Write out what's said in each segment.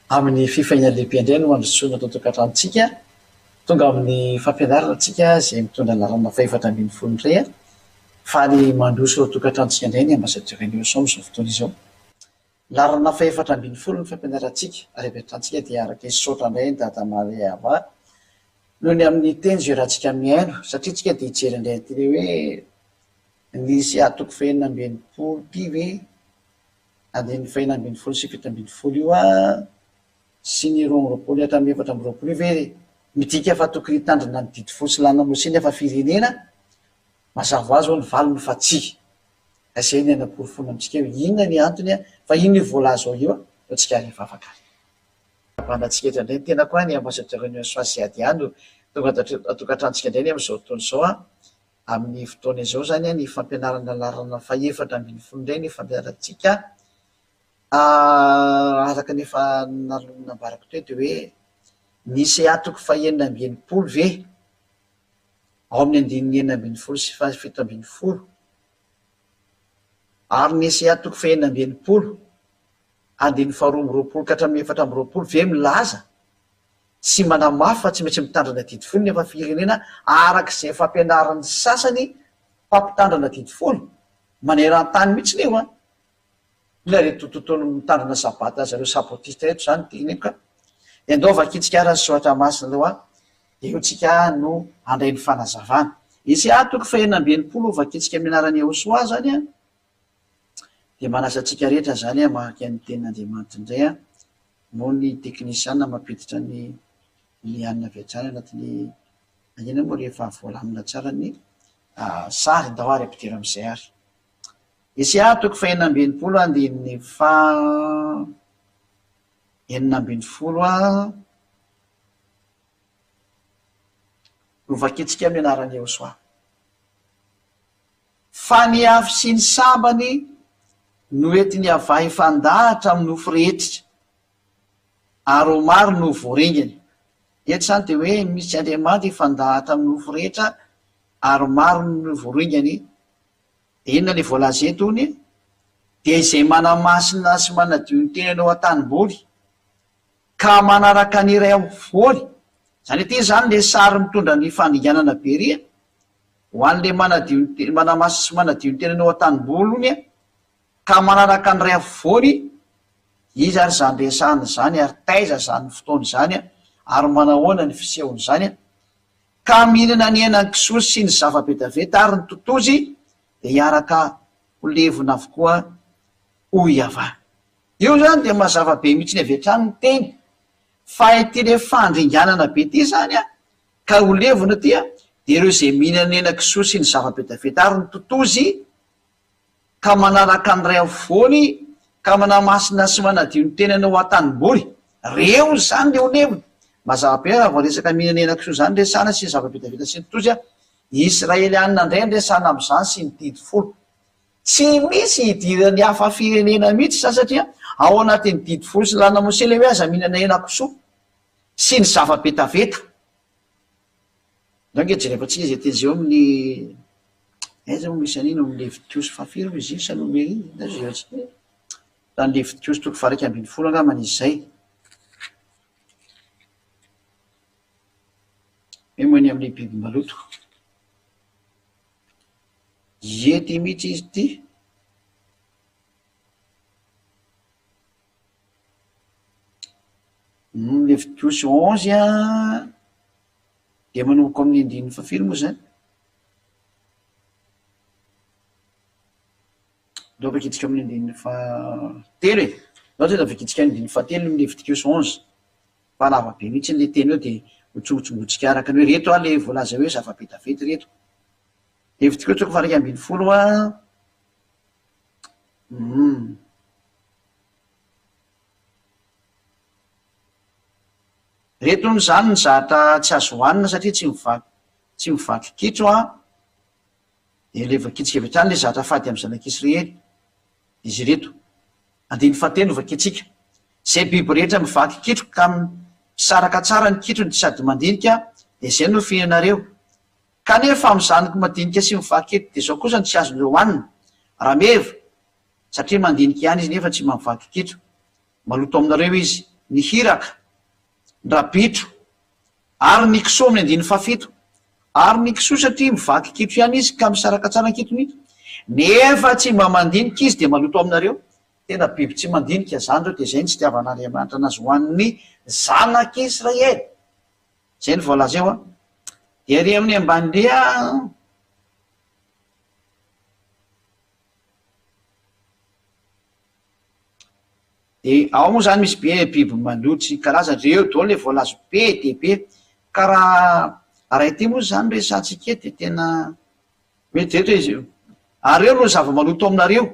Amin'ny fifaliana lehibe indray no handrosoana ato an-tokantranontsika. Tonga amin'ny fampianarana isika izay mitondra ny laharana fahefatra 18 indray. Faly mandroso ao an-tokantranontsika indray ny Ambassadeur Nelson amin'izao fotoana izao. Laharana fahefatra 18 ny fampianarantsika ary avy hatrany isika dia araka hisaotra indray an'i Dada Maria Ava noho ny amin'ny teny izay rahantsika mihaino satria isika dia hijery indray an'ity ilay hoe nisy atoko fahenina 66 ity ve? Andininy fahenina 16 sy 17 io sy ny 22 hatramin'ny 24 io ve midika fa tokony hitandrina ny didy folo sy lalàna Mosesy nefa firenena? Mazava ho azy ho'a ny valiny fa tsia. Ka izay ny hanaporofoana amintsika hoe inona ny antony fa inona io voalaza ao io fa tsika ary hivavaka ary. Abanantsika eto indray ny tenako ny ambassadeur Union Soisiadia no tonga ato an-tokantranontsika indray ny amin'izao fotoana izao Amin'ny fotoana izao izany ny fampianarana laharana fahefatra 18 indray ny fampianarantsika. Araka ny efa nambarako teo dia hoe ny CA toko fahenina amby 60 ve ao amin'ny andininy 16 sy faha 17 ary ny CA toko fahenina amby 60 andininy faha 22 ka hatramin'ny 24 ve milaza sy manamafy fa tsy maintsy mitandrina didy folo nefa firenena araka izay fampianaran'ny sasany mpampitandrana didy folo maneran-tany mihitsy io an! Inona ireto tontolo mitandrina sabata zareo sabotista ireto izany teneniko ka! Dia andao vakintsika ara ny soratra masina aloha dia eo tsika no handray ny fanazavana. Isaia toko fahenina amby 60 vakintsika amin'ny anaran'i Yehosoa izany an! Dia manasa antsika rehetra izany hamaky ny tenin'Andriamanitra indray an! Moa ny teknisiana mampiditra ny liana avy hatrany anatin'ny inona moa rehefa voalamina tsara ny sary, ndao ary ampidiro amin'izay ary. Isaia toko fahenina amby 60 andininy faha 16 no vakintsika amin'ny anaran'i Yehosoa. Fa ny afo sy ny sambany no entin'i Yavah hifandahatra amin'ny nofo rehetra, ary ho maro no ho voaringany. Eto izany dia hoe misy Andriamanitra hifandahatra amin'ny nofo rehetra ary maro no ho voaringany. Dia inona ilay voalaza eto hono? Dia izay manamasina sy manadio ny tenany ao an-tanimboly, ka manaraka ny iray afovoany. Izany hoe ity izany ilay sary mitondra ny fandringanana be ery a! Ho an'ilay manadio ny te-, manamasina sy manadio ny tenany ao an-tanimboly hono a, ka manaraka ny iray afovoany, iza ary izany resahina izany ary taiza izany fotoana izany ary manahoana ny fisehon'izany a? Ka mihinana ny henan'ny kisoa sy ny zava-betaveta ary ny totozy dia hiaraka ho levona avokoa hoy Yavah. Io izany dia mazava be mihitsiny avy hatrany ny teny fa ity le fandringanana be ity izany an, ka ho levona ity an, dia ireo izay mihinana ny henakisoa sy ny zava-betaveta ary ny totozy ka manaraka ny ray afovoany ka manamasina sy manadio ny tenany ao an-tanimboly, reo izany le ho levona. Mazava be raha vao resaka mihinana henakisoa izany resahana sy ny zava-betaveta sy ny totozy an, Israelianina indray no resahana amin'izany sy ny didy folo. Tsy misy idiran'ny hafa firenena mihitsy izany satria ao anatin'ny didy folo sy lalana Mosesy ilay hoe aza mihinana henakisoa sy ny zava-betaveta. Ndao ange jerevantsika izay teny izay ao amin'ny aiza moa misy an'iny ao amin'ny Levitiosy fahafiry moa izy iny sa Nomery? Ndao jerevantsika e. Raha ny Levitiosy toko faha-11 angambany izy izay. Hoe moa ny amin'ny biby maloto. Ie ty mihitsy izy ty. Levitiosy 11 an, dia manomboka amin'ny andininy fahafiry moa izany? Ndao vakintsika amin'ny andininy fahatelo e. Ndao tonga dia vakintsika amin'ny andininy fahatelo ny Levitiosy 11. Fa lava be mihitsy ilay teny eo dia ho tsongotsongotsika araka ny hoe reto ah le voalaza hoe zava-betaveta ireto. Levitiosy toko faha-11 an. Hum. Reto hono izany ny zahatra tsy azo hohanina satria tsy mivaky tsy mivaky kitro an. Dia ilay vakintsika avy hatrany ilay zahatra fady amin'ny zanak'Israely. Izy ireto. Andininy fahatelo no vakintsika. Izay biby rehetra mivaky kitro ka misaraka tsara ny kitrony sady mandinika dia izay no fihinanareo. Kanefa amin'ny zanako madinika sy mivaky kitro dia izao kosa no tsy azonareo hohanina, rameva, satria mandinika ihany izy nefa tsy mba mivaky kitro. Maloto aminareo izy. Ny hiraka, ny rabitro, ary ny kisoa amin'ny andininy fahafito. Ary ny kisoa satria mivaky kitro ihany izy ka misaraka tsara ny kitony, nefa tsy mba mandinika izy dia maloto aminareo. Tena biby tsy mandinika zany ireo dia izay no tsy itiavan'Andriamanitra anazy ho an'ny zanak'Israely. Izay no voalaza eo an. Dia ery amin'ny ambany indray an. Dia ao moa izany misy be biby maloto sy ny karazany, ireo daholo ilay voalaza be dia be. Ka raha raha ity moa izany resahantsika eto dia tena mety eto izy io. Ary ireo no zava-maloto aminareo.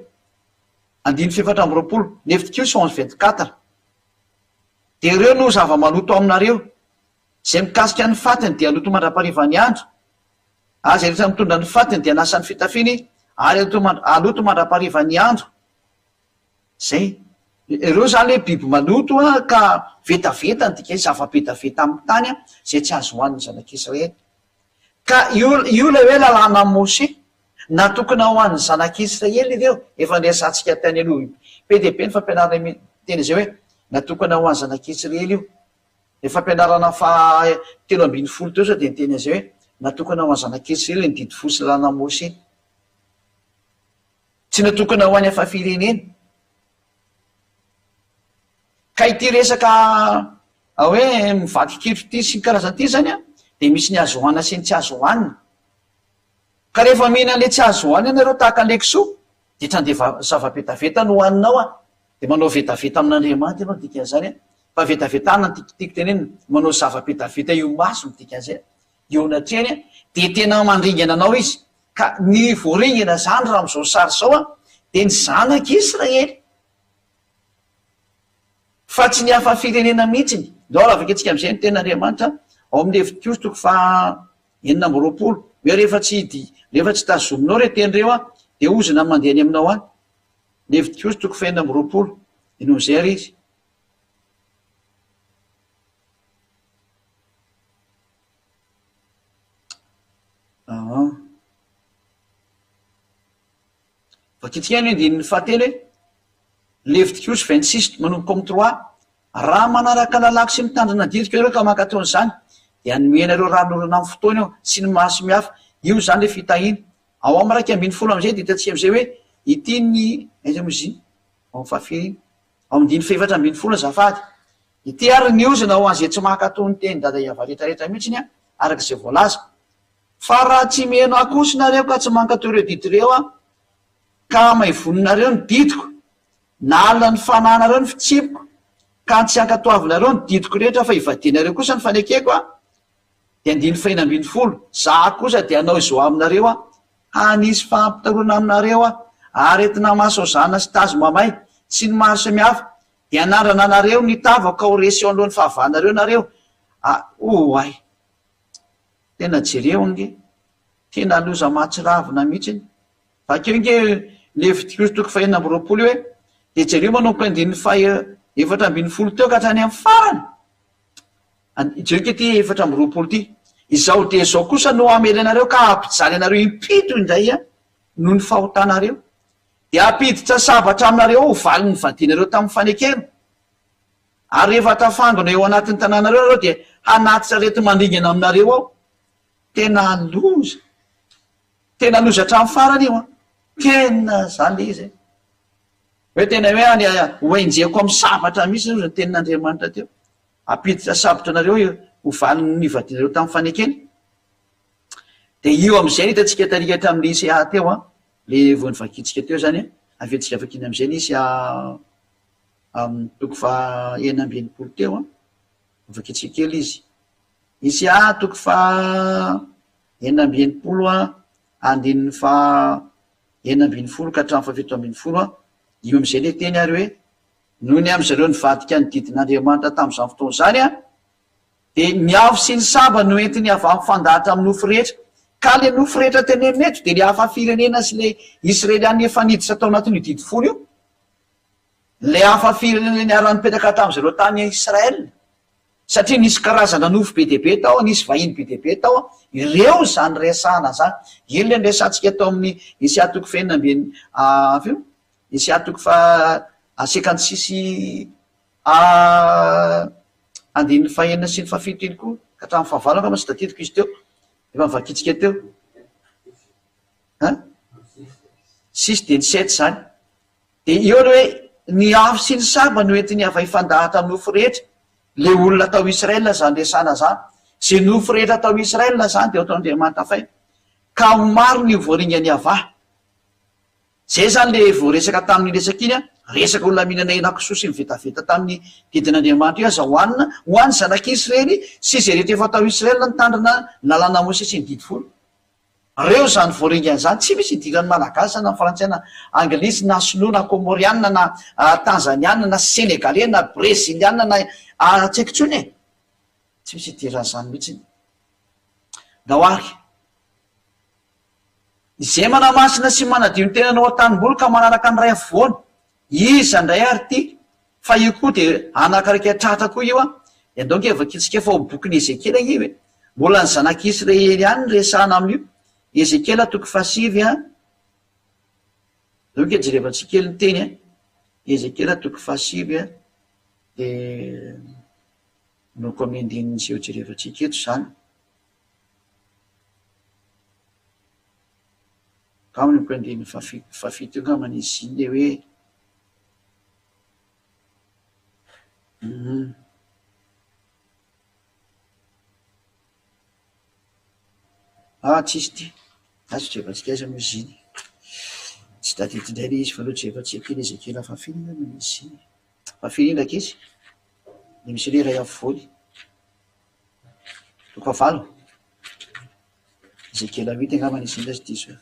Andininy fahefatra amby 20, Levitikosy 11 24. Dia ireo no zava-maloto aminareo. Izay mikasika ny fatiny dia haloto mandra-paharivan'ny andro, ary izay rehetra mitondra ny fatiny dia hanasa ny fitafiany ary haloto mandra-paharivan'ny andro. Zay. Ireo zany hoe biby maloto an, ka vetaveta ny dikany, zava-betaveta amin'ny tany an, izay tsy azo hohanin'ny zanak'Israely. Ka io io ilay hoe lalànan'i Moshe, natokana ho an'ny zanak'Israely ireo, efa niresahantsika tany aloha be dia be ny fampianarana miteny izay hoe natokana ho an'ny zanak'Israely io. Ny fampianarana faha 13 teo zao dia niteny an'izay hoe natokana ho an'ny zanak'Israely ny didy folo sy lalànan'i Moshe. Tsy natokana ho any hafa firenena. Ka ity resaka hoe mivaky kitro ity sy ny karazany ity zany an, dia misy ny azo hohanina sy ny tsy azo hohanina. Ka rehefa mihinana ilay tsy azo hohanina ianareo tahaka an'ilay kisoa, dia tsy handeha zava-betaveta no hohaninao an, dia manao vetaveta amin'Andriamanitra ianao dikan'izany an, fa vetavetana no tiako tenenina, manao zava-betaveta eo imaso no dikan'izay, eo anatrehany an, dia tena mandringana anao izy. Ka ny voaringana izany raha amin'izao sary izao an, dia ny zanak'i Israely. Fa tsy ny hafa firenena mihitsiny. Ndao raha vakintsika amin'izay ny tenin'Andriamanitra ao amin'ny Levitikosy toko faha 26, hoe rehefa tsy rehefa tsy tazominao ireo teny ireo an, dia ozona ny mandeha any aminao any. Levitikosy toko faha 26, eny amin'izay ary izy. Aa. Vakintsika ihany ny andininy fahatelo e. Levitikosy 26 manomboka amin'ny trois, Raha manaraka lalàko sy mitandrina ny didiko ianareo ka mankatò an'izany, dia hanome anareo ranonorana amin'ny fotoany aho sy ny maso mihafa. Io izany ilay fitahiana. Ao amin'ny 11 amin'izay dia hitantsika amin'izay hoe ity ny, aiza moa izy iny? Ao amin'ny fahafiry iny? Ao amin'ny andininy fahefatra ambinifolo azafady. Ity ary ny ozona ho an'izay tsy mankatò ny tenin'i Dada Yavah rehetrarehetra mihitsiny an, araka izay voalaza. Fa raha tsy miheno ahy kosa nareo ka tsy mankatò ireo didy ireo aho, ka hamaivoninareo ny didiko, na alina ny fanahinareo ny fitsipiko, ka tsy hankatoavinareo ny didiko rehetra fa hivadianareo kosa ny fanekeko aho, dia andininy faheno 16, Izaho kosa dia hanao izao aminareo aho, hanisy fampitahorana aminareo aho, aretina mahasaozana sy tazo mamay, sy ny maro samihafa, Dia hanandrana anareo ny tavako ka ho resy eo anoloan'ny fahavalonareo nareo. A, oay! Tena jereo ange! Tena loza mahatsiravina mihitsiny. Vakio ange Levitikosy toko fahenina amby 20 io e! Dia jereo manomboka andininy faha 14 teo ka hatrany amin'ny farany. Jereo ange ity 24 ity. Izao dia izao kosa no hamely anareo ka hampijaly anareo impito indray noho ny fahotanareo. Dia hampiditra sabatra aminareo ho valin'ny vadianareo tamin'ny fanekena. Ary rehefa tafangona eo anatin'ny tanànareo nareo dia hanatitra areti-mandringana aminareo aho. Tena loza. Tena loza hatramin'ny farany io an. Tena izany ilay izy e. Hoe tena hoe any ho enjehiko amin'ny sabatra mihitsy hozy ny tenin'Andriamanitra teo. Hampiditra sabatra anareo ho valin'ny vadianareo tamin'ny fanekena. Dia io amin'izay no hitantsika tarika hatramin'ny lycée teo an. Le vao novakintsika teo zany an, averintsika vakiana amizay ny isa amin'ny toko faha 66 teo an, vakintsika kely izy. Isa toko faha 66 an, andininy faha 16 ka hatramin'ny faha 17 an, io amizay le teny ary hoe, noho ny amin-dry zareo nivadika ny didin'Andriamanitra tamin'izany fotoana izany an, Dia ny afo sy ny saba no entiny avy mifandahatra amin'ny nofo rehetra. Ka ilay nofo rehetra tenenina eto dia ilay hafa firenena sy ilay Israeliana efa niditra tao anatin'io didy folo io. Ilay hafa firenena niara-nipetraka tamin'izy ireo tany Israël. Satria nisy karazana nofo be dia be tao, nisy vahiny be dia be tao. Ireo izany resahana izany. Iny ilay niresahantsika tao amin'ny Isaia toko fahenina amby enina, ah, Isaia toko faha 56. Andininy fahenina sy ny fahafito iny koa, ka hatramin'ny fahavalo angamba tsy tadidiko izy teo, efa novakintsika teo. An? Six dia ny sept izany. Dia eo ilay hoe ny afo sy ny saba no entin'i Yaveh hifandahatra amin'ny nofo rehetra, ilay olona tao Israel izany resahana izany. Izay nofo rehetra tao Israel izany dia ataon'Andriamanitra fay. Ka ho maro ny ho voaringan'i Yavah. Zay zany le voaresaka tamin'iny resaka iny an, resaka olona mihinana henakisoa sy mivetaveta tamin'ny didin'Andriamanitra io aza hohanina ho an'ny zanak'Israely sy izay rehetra efa tao Israel nitandrina ny lalàna Mosesy sy ny didy folo. Reo zany voaringana zany, tsy misy idiran'ny Malagasy na Frantsay na Anglisy na Sinoa na Komorianina na Tanzaniana na Senegaley na Brezilianina na tsy haiko intsony e! Tsy misy idiran'izany mihitsy. Ndao ary. Izay manamasina sy manadio ny tenany ao an-tanimboly ka manaraka ny ray afovoany. Iza indray ary ity? Fa io koa dia anakaraika tratra koa io an! Dia andao ange vakintsika fa ao bokin'i Ezekiela ange io e! Mbola ny zanak'Israely ihany no resahana amin'io. Ezekiela toko fahasivy an! Andao ange jerevantsika kely ny teny an! Ezekiela toko fahasivy an! Dia noko amin'ny andininy izay ho jerevantsika eto izany. Angamba ny andininy fahafito eo angamba izy iny le hoe hum. Ah tsisy ity, aza jerevantsika aiza moa izy iny, tsy tadidy indray le izy fa aleo jerevantsika kely Ezekiela fahafito angamba izy iny, fahafito iny rankizy, le misy hoe iray afovoany. Toko fahavalo. Ezekiela huit angamba nisy indray tsy diso aho.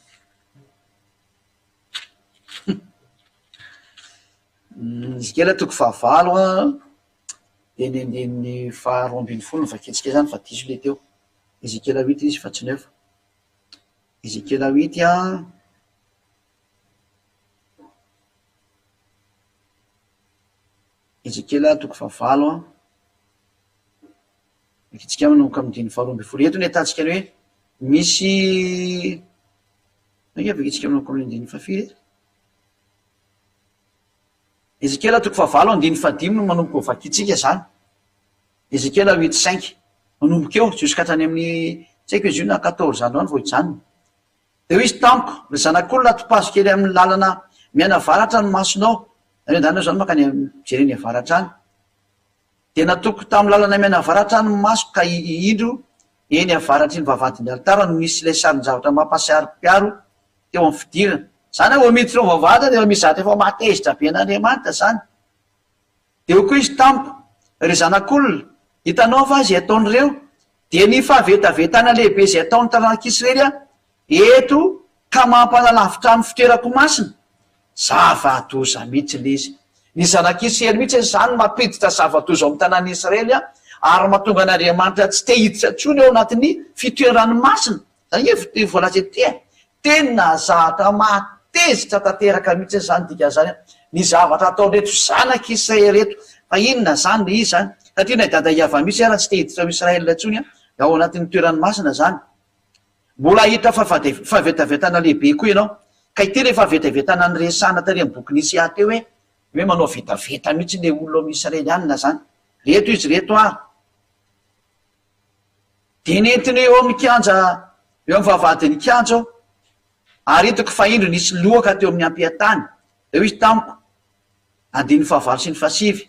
Ezekiela toko fahavalo an, dia ny andininy faharoa ambin'ny folo no vakintsika izany fa diso ilay teo. Ezekiela huit izy fa tsy neuf. Ezekiela huit an. Ezekiela toko fahavalo an. Vakintsika manomboka amin'ny andininy faharoa ambin'ny folo. Eto ny ahitantsika ny hoe misy Mainka vakintsika manomboka amin'ny andininy fahafiry eto. Ezekiela toko fahavalo andininy fahadimy no manomboka ho vakintsika izany. Ezekiela huit cinq. Manomboka eo jusqu'à hatrany amin'ny tsy haiko izy io na quatorze andro any vao hijanona. Dia hoy izy tamiko, Ry zanak'olona, topazo kely amin'ny lalana mianavaratra ny masonao. Izany hoe andehanao izany mankany mijery any avaratra any. Dia natoko tamin'ny lalana mianavaratra ny masoko ka indro eny avaratry ny vavahadin'ny alitara no nisy ilay sarin-javatra mampahasaropiaro teo amin'ny fidirana. Izany hoe vao miditra ao vavahady dia efa misy zavatra efa mahatezitra be an'Andriamanitra izany. Dia hoy koa izy tamiko, Ry zanak'olona, hitanao va izay ataon'ireo? Dia ny fahavetavetana lehibe izay ataon'ny taranak'Israely eto ka mampanalavitra ny fitoerako masina? Zava-doza mihitsy ilay izy. Ny zanak'Israely mihitsy izany no mampiditra zava-doza ao amin'ny tanàn'i Israely ary mahatonga an'Andriamanitra tsy te hiditra intsony ao anatin'ny fitoerany masina. Izany ange voalaza ety e! Tena zatra mahatezitra tanteraka mihitsy izany dikan'izany ny zavatra ataon'ireto zanak'i Israely ireto. Fa inona izany ilay izy izany? Satria na i Dada Yavah mihitsy ara tsy te hiditra ao Israel intsony ao anatin'ny toerany masina izany. Mbola hahita fahavetavetana lehibe koa ianao. Ka ity ilay fahavetavetana niresahana tary amin'ny bokin'i Isaia teo hoe, hoe manao vetaveta mihitsy ilay olona ao amin'ny Israelianina izany. Ireto izy ireto ary. Dia nentiny eo amin'ny kianja, eo amin'ny vavahadin'ny kianja aho, ary hitako fa indro nisy lohaka teo amin'ny ampiantany. Dia hoy izy tamiko, andininy fahavalo sy ny fahasivy,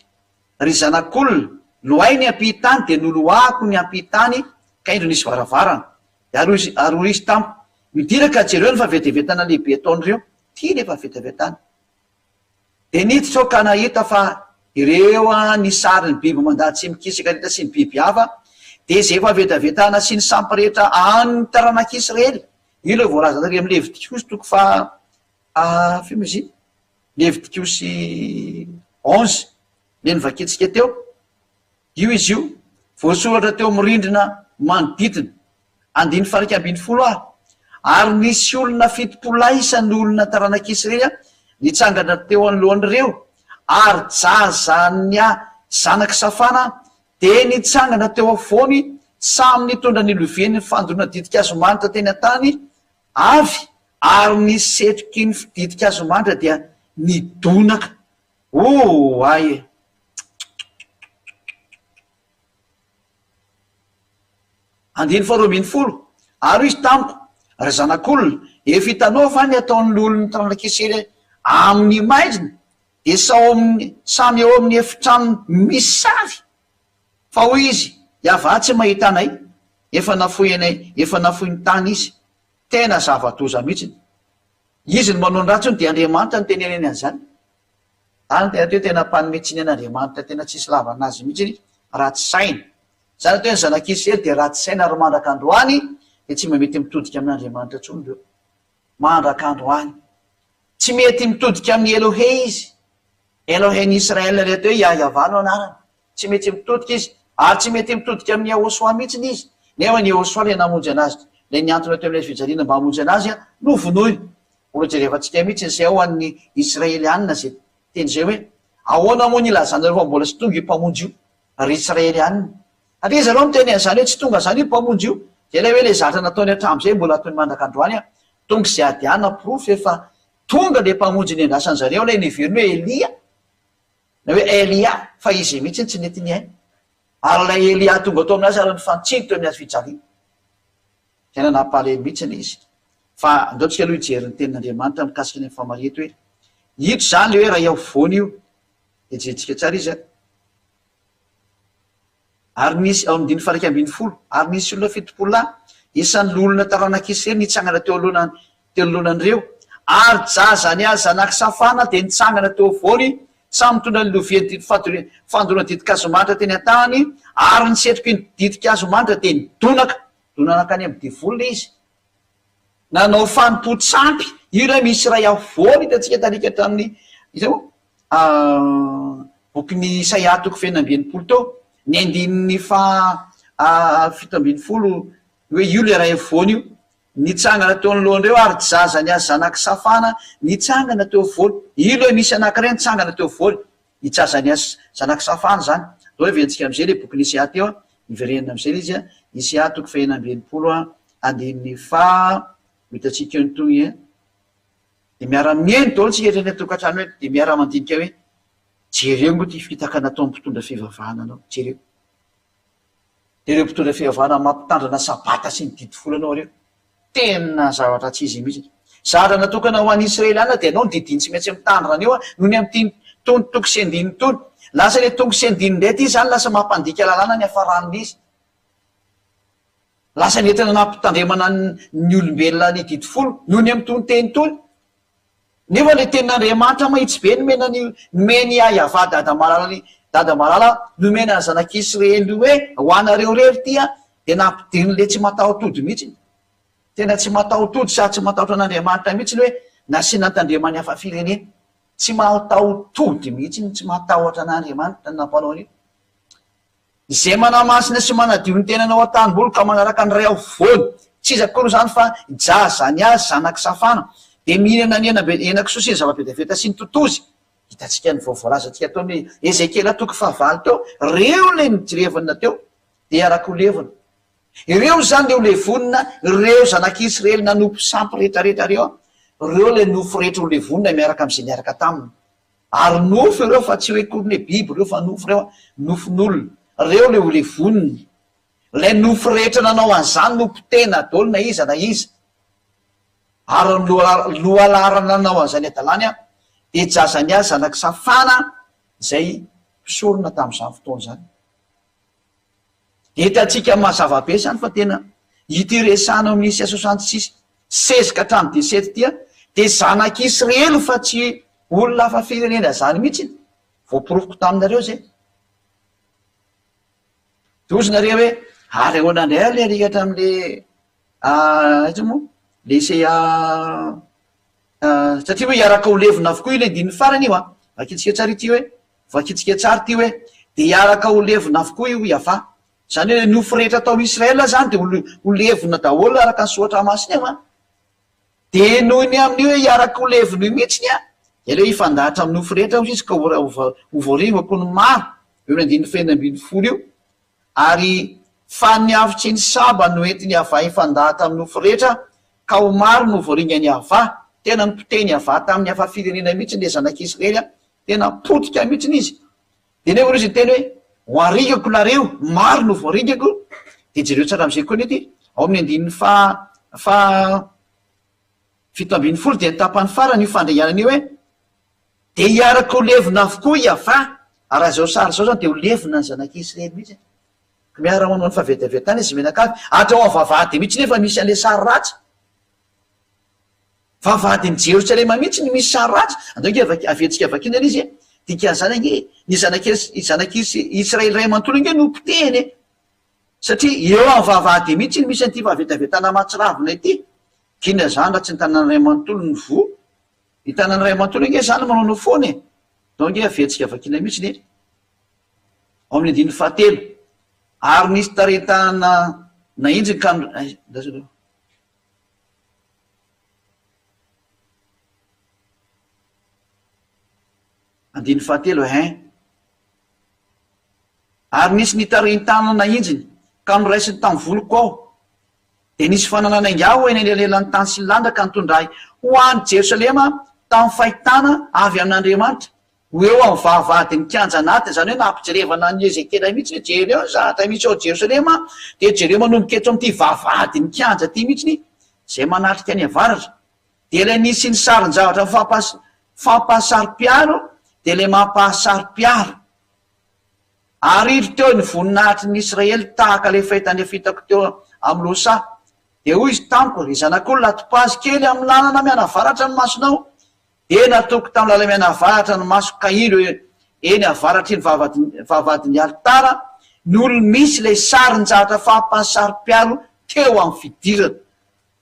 Ry zanak'olona, lohay ny ampihitany, dia noloahako ny ampihitany, ka indro nisy varavarana. Dia ary hoy izy, ary hoy izy tamiko, Midira ka jereo ny fahavetavetana lehibe ataon'ireo. Ity ilay fahavetavetana. Dia niditra aho ka nahita fa ireo ny sarin'ny biby mandady sy mikisaka rehetra sy ny biby hafa, dia izay efa vetavetana sy ny sampy rehetra an'ny taranak'Israely. Io ilay voalaza tary amin'ny Levitikosy toko faha firy moa izy iny? Levitikosy onze, ilay novakintsika teo. Io izy io, voasoratra teo amin'ny rindrina manodidina. Andininy faha-iraika 11 a Ary nisy olona 70 lahy isan'ny olona taranak'Israely nitsangana teo anoloan'ireo, ary Jazania zanak'i Safana dia nitsangana teo afovoany, samy nitondra ny loviany fandoroana ditin-kazo manitra teny an-tany avy, ary ny setroky ny ditin-kazo manitra dia nidonaka. Oay e! Andininy faharoa ambinifolo, Ary hoy izy tamiko, Ry zanak'olona, efa hitanao va ny ataon'ny loholon'ny taranak'Israely amin'ny maizina, dia sao amin'ny, samy eo amin'ny efitranony misy sary? Fa hoy izy, Yavah tsy mahita anay, efa nafoy anay, efa nafoy ny tany izy. Tena zava-doza mihitsy. Izy no manao ny ratsy hono dia Andriamanitra no teneneny an'izany. Zany tena atao hoe tena mpanome tsiny an'Andriamanitra tena tsisy lavana azy mihitsy, ratsy saina. Izany atao hoe ny zanak'Israely dia ratsy saina ary mandraka androany dia tsy mba mety mitodika amin'Andriamanitra intsony ireo. Mandraka androany. Tsy mety mitodika amin'i Elohe izy. Elohen'i Israel ilay atao hoe Yah-Yavah no anarany. Tsy mety mitodika izy. Ary tsy mety mitodika amin'i Yahoshuah mihitsy izy. Nefa ny Yahoshuah ilay namonjy anazy, ilay nihantona teo amin'ilay fijaliana mba hamonjy anazy, novonoiny. Mbola jerevantsika mihitsy izay ao an'ny Israelianina izay teny izay hoe, Ahoana moa ny ilazanareo fa mbola tsy tonga io Mpamonjy io? Ry Israelianina. Satria izy ireo miteny an'izany hoe tsy tonga izany io Mpamonjy io. Dia ilay hoe ilay zatra nataony hatramin'izay mbola ataony mandraka androany an. Tonga izay adiana porofo efa tonga ilay Mpamonjy niandrasan-dry zareo ilay neveriny hoe Elia na hoe Elia fa izy mihitsy tsy nety nihaino. Ary ilay Elia tonga tao aminazy ary nifantsiny teo amin'ny hazo fijaliana. Tena nampalahelo mihitsy ilay izy. Fa andao tsika aloha hijery ny tenin'Andriamanitra mikasika ny Famaria eto hoe ito izany ilay hoe ray afovoany io. Dia jerentsika tsara izy an. Ary nisy, ao amin'ny andininy faha 11, ary nisy olona 70 lahy, isan'ny loholona taranak'i Isiraely nitsangana teo anoloana teo anoloanan'ireo, ary Jazania zanak'i Safana dia nitsangana teo afovoany, samy nitondra ny lovian'ny didy fandorana fandorana ditin-kazomanitra teny an-tanany, ary ny setroky ny ditin-kazomanitra dia nidonaka, dona nankany amin'ny devoly ilay izy. Nanao fanompoan-tsampy, io ilay misy iray afovoany hitantsika tarika hatramin'ny, iza moa? Bokin'i Isaia toko fahenina amby 60 teo, ny andininy faha 17, hoe io ilay iray afovoany io. Nitsangana teo anoloan'ireo ary Jazania zanak'i Safana nitsangana teo afovoany. Io ilay misy anankiray nitsangana teo afovoany. I Jazania zanak'i Safana izany. Andao heverintsika amin'izay ilay bokin'i Isaia teo. Hiverenana amin'izay ilay izy. Isaia toko fahenina amby 60 andininy faha, ho hitantsika eo ny tohiny. Dia miara-mihaino daholo isika rehetra any an-tokantrano eny, dia miara-mandinika hoe, jereo moa ity fitaka nataon'ny mpitondra fivavahana anao, jereo. Dia ireo mpitondra fivavahana mampitandrina sabata sy ny didy folo anao ireo. Tena zavatra tsy izy mihitsy. Zavatra natokana ho an'ny Israeliana dia anao ny didiny tsy maintsy mitandrina an'io noho ny amin'ity tony toko sy andininy itony. Lasa ilay toko sy andininy indray ity izany lasa mampandika lalàna ny hafaran'ilay izy. Lasa nentina nampitandremana ny olombelona ny didy folo noho ny amin'itony teny itony. Nefa ilay tenin'Andriamanitra mahitsy be nomena ny nomen'i Yavah dada malala ny dada malala nomena ny zanak'Israely hoe ho anareo irery ity an, dia nampidirin'ilay tsy mataho-tody mihitsy. Tena tsy mataho-tody sady tsy matahotra an'Andriamanitra mihitsy ny hoe nasiana nitandreman'ny hafa firenena. Tsy mataho-tody mihitsy ny tsy matahotra an'Andriamanitra ny nampanao an'io. Izay manamasina sy manadio ny tenany ao an-tanimboly ka manaraka ny ray afovoany, tsy iza akory izany fa i Jazania zanak'i Safana, dia mihinana ny hena henakisoa sy ny zava-betaveta sy ny totozy. Hitantsika ny vao voalazantsika teo amin'ny Ezekiela toko fahavalo teo, ireo ilay nijirevina teo dia hiaraka ho levona. Ireo izany ilay ho levonina, ireo zanak'Israely nanompo sampy rehetrarehetra ireo, ireo ilay nofo rehetra ho levonina miaraka amin'izay niaraka taminy. Ary nofo ireo fa tsy hoe akory ny hoe biby ireo fa nofo ireo an, nofon'olona. Ireo ilay ho levoniny. Ilay nofo rehetra nanao an'izany no potehina daholo na iza na iza. Ary ny lohalaharana nanao an'izany hadalany an, dia Jazania zanak'i Safana izay mpisorona tamin'izany fotoana izany. Hitantsika mazava be izany fa tena ity resahana ao amin'ny Isaia 66 16 ka hatramin'ny 17 ity dia zanak'Israely fa tsy olona hafa firenena izany mihitsy. Voaporofoko taminareo izay. Dia hozy nareo hoe ary ahoana indray ary ilay alika hatramin'ilay aiza moa? Ilay Isaia satria hoe hiaraka ho levona avokoa ilay andininy farany io an. Vakintsika tsara ity hoe Vakintsika tsara ity hoe, Dia hiaraka ho levona avokoa io Yavah. Izany hoe ny nofo rehetra tao Israel izany dia ho levona daholo araka ny soratra masina io an. Dia noho ny amin'io hoe hiaraka ho levona io mihitsiny an, dia aleo hifandahatra amin'ny nofo rehetra hozy izy ka ho voaringako ny maro, eo amin'ny andininy fahenina 16 io. Ary fa ny afo tsy ny saba no entin'i Yavah hifandahatra amin'ny nofo rehetra, ka ho maro no voaringan'i Yavah. Tena nopotehin'i Yavah tamin'ny hafa firenena mihitsy ilay zanak'Israely an. Tena potika mihitsiny izy. Dia nefa izy niteny hoe, Ho aringako nareo, maro no voaringako. Dia jereo tsara amin'izay koa anie ity, ao amin'ny andininy faha faha 17 dia ny tapany farany io fandringanana io hoe, Dia hiaraka ho levona avokoa i Yavah, ary raha izao sary izao izany dia ho levona ny zanak'i Israely mihitsy. Miara manao ny fahavetavetana izy mianakavy, hatrao amin'ny vavahady mihitsy nefa misy an'ilay sary ratsy. Vavahadin'i Jerosalema mihitsy no misy sary ratsy. Andao ange vaky, averintsika vakiana ilay izy e. Dikan'izany ange, ny zanak'i, zanak'i Israely iray manontolo ange no potehiny e. Satria eo amin'ny vavahady mihitsy no misy an'ity fahavetavetana mahatsiravina ity. K'inona izany raha tsy ny tanàna iray manontolo no voa? Ny tanàna iray manontolo ange izany manaonao foana e. Andao ange averintsika vakiana mihitsy e. Ao amin'ny andininy fahatelo. Ary nisy tarehin-tanana nahinjiny ka, andraso aloha. Andininy fahatelo, hein. Ary nisy nitarihin-tanana nahinjiny, ka noraisiny tamin'ny voloko aho. Dia nisy fanana nainga ahy ho eny anelanelan'ny tany sy ny lanitra ka nitondra ahy ho any Jerosalema tamin'ny fahitana avy amin'Andriamanitra, ho eo amin'ny vavahadin'ny kianja anatiny, izany hoe nampijerevana an'i Ezekiela mihitsy hoe jereo ny zavatra misy ao Jerosalema, dia jereo manomboka eto amin'ity vavahadin'ny kianja ity mihitsy, izay manatrika any avaratra. Dia ilay nisy ny sarin-javatra fampahasaro-piaro, dia ilay mampahasaro-piaro. Ary indro teo ny voninahitry ny Israely tahaka ilay fahitana efa hitako teo amin'ny lohasaha. Dia hoy izy tamiko, Ry zanak'olona, atopazy kely amin'ny lalana mianavaratra ny masonao, Dia natoky tamin'ny lala-mianavaratra ny masoko ka indro eny avaratry ny vavahadin'ny alitara no misy ilay sarin-javatra fampahasaro-piaro teo amin'ny fidirana.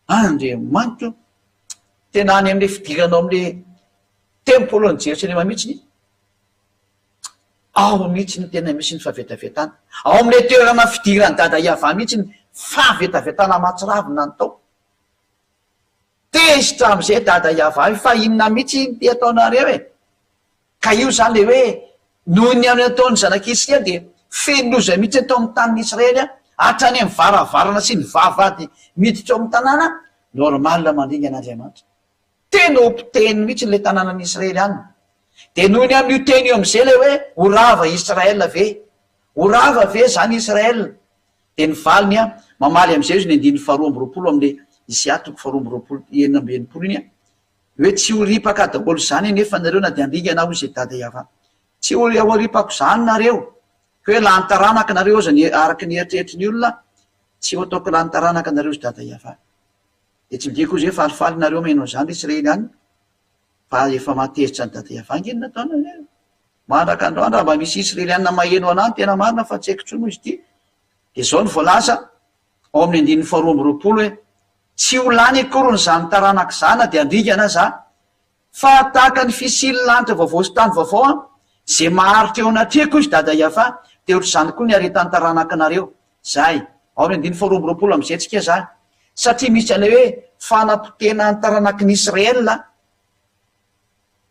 Andriamanitra o! Tena any amin'ilay fidirana ao amin'ilay tempolin'i Jerosalema mihitsy ao mihitsy no tena misy ny fahavetavetana. Ao amin'ilay toerana fidiran'i Dada Yavah mihitsy ny fahavetavetana mahatsiravina ny tao. Tezitra amizay dada Yavah io fa inona mitsy ity ataonareo e! Ka io zany le hoe noho ny amin'ny ataon'ny zanak'Israely dia feno loza mihitsy ny tao amin'ny tanin'i Israely hatrany amin'ny varavarana sy ny vavahady miditra ao amin'ny tanàna, normal mandringana Andriamanitra. Tena ho potehiny mihitsy ilay tanànan'i Israely any. Dia noho ny amin'io teny io amizay le hoe ho rava Israel ve? Ho rava ve zany Israel? Dia ny valiny an, mamaly amin'izay izy ny andininy faharoa amby 20 amin'ilay Isaia toko faharoa amby 20, 66 iny an, hoe tsy ho ripaka daholo izany anefa nareo na dia handringana aho hoy izay Dada Yavah. Tsy ho ho ripako izany nareo, ka hoe lany taranaka nareo aza ny araka ny eritreritry ny olona, tsy ho ataoko lany taranaka nareo hoy Dada Yavah. Dia tsy midika hoy izy hoe falifaly nareo maheno an'izany ry Israely any, fa efa mahatezitra an'i Dada Yavah ange ny nataonareo. Mandraka androany raha mba misy Israeliana maheno anah ny tena marina fa tsy haiko intsony moa izy ity dia izao no voalaza ao amin'ny andininy faharoa 22 hoe tsy ho lany akory ny izany taranaka izany na dia handringana aza fa tahaka ny fisian'ny lanitra vaovao sy tany vaovao an izay maharitra eo anatrehako izy dada Yafa dia ohatr'izany koa ny haretan'ny taranakinareo zay ao amin'ny andininy faharoa 22 amin'izay tsika zany satria misy an'ilay hoe fanapotehana ny taranaky ny Israel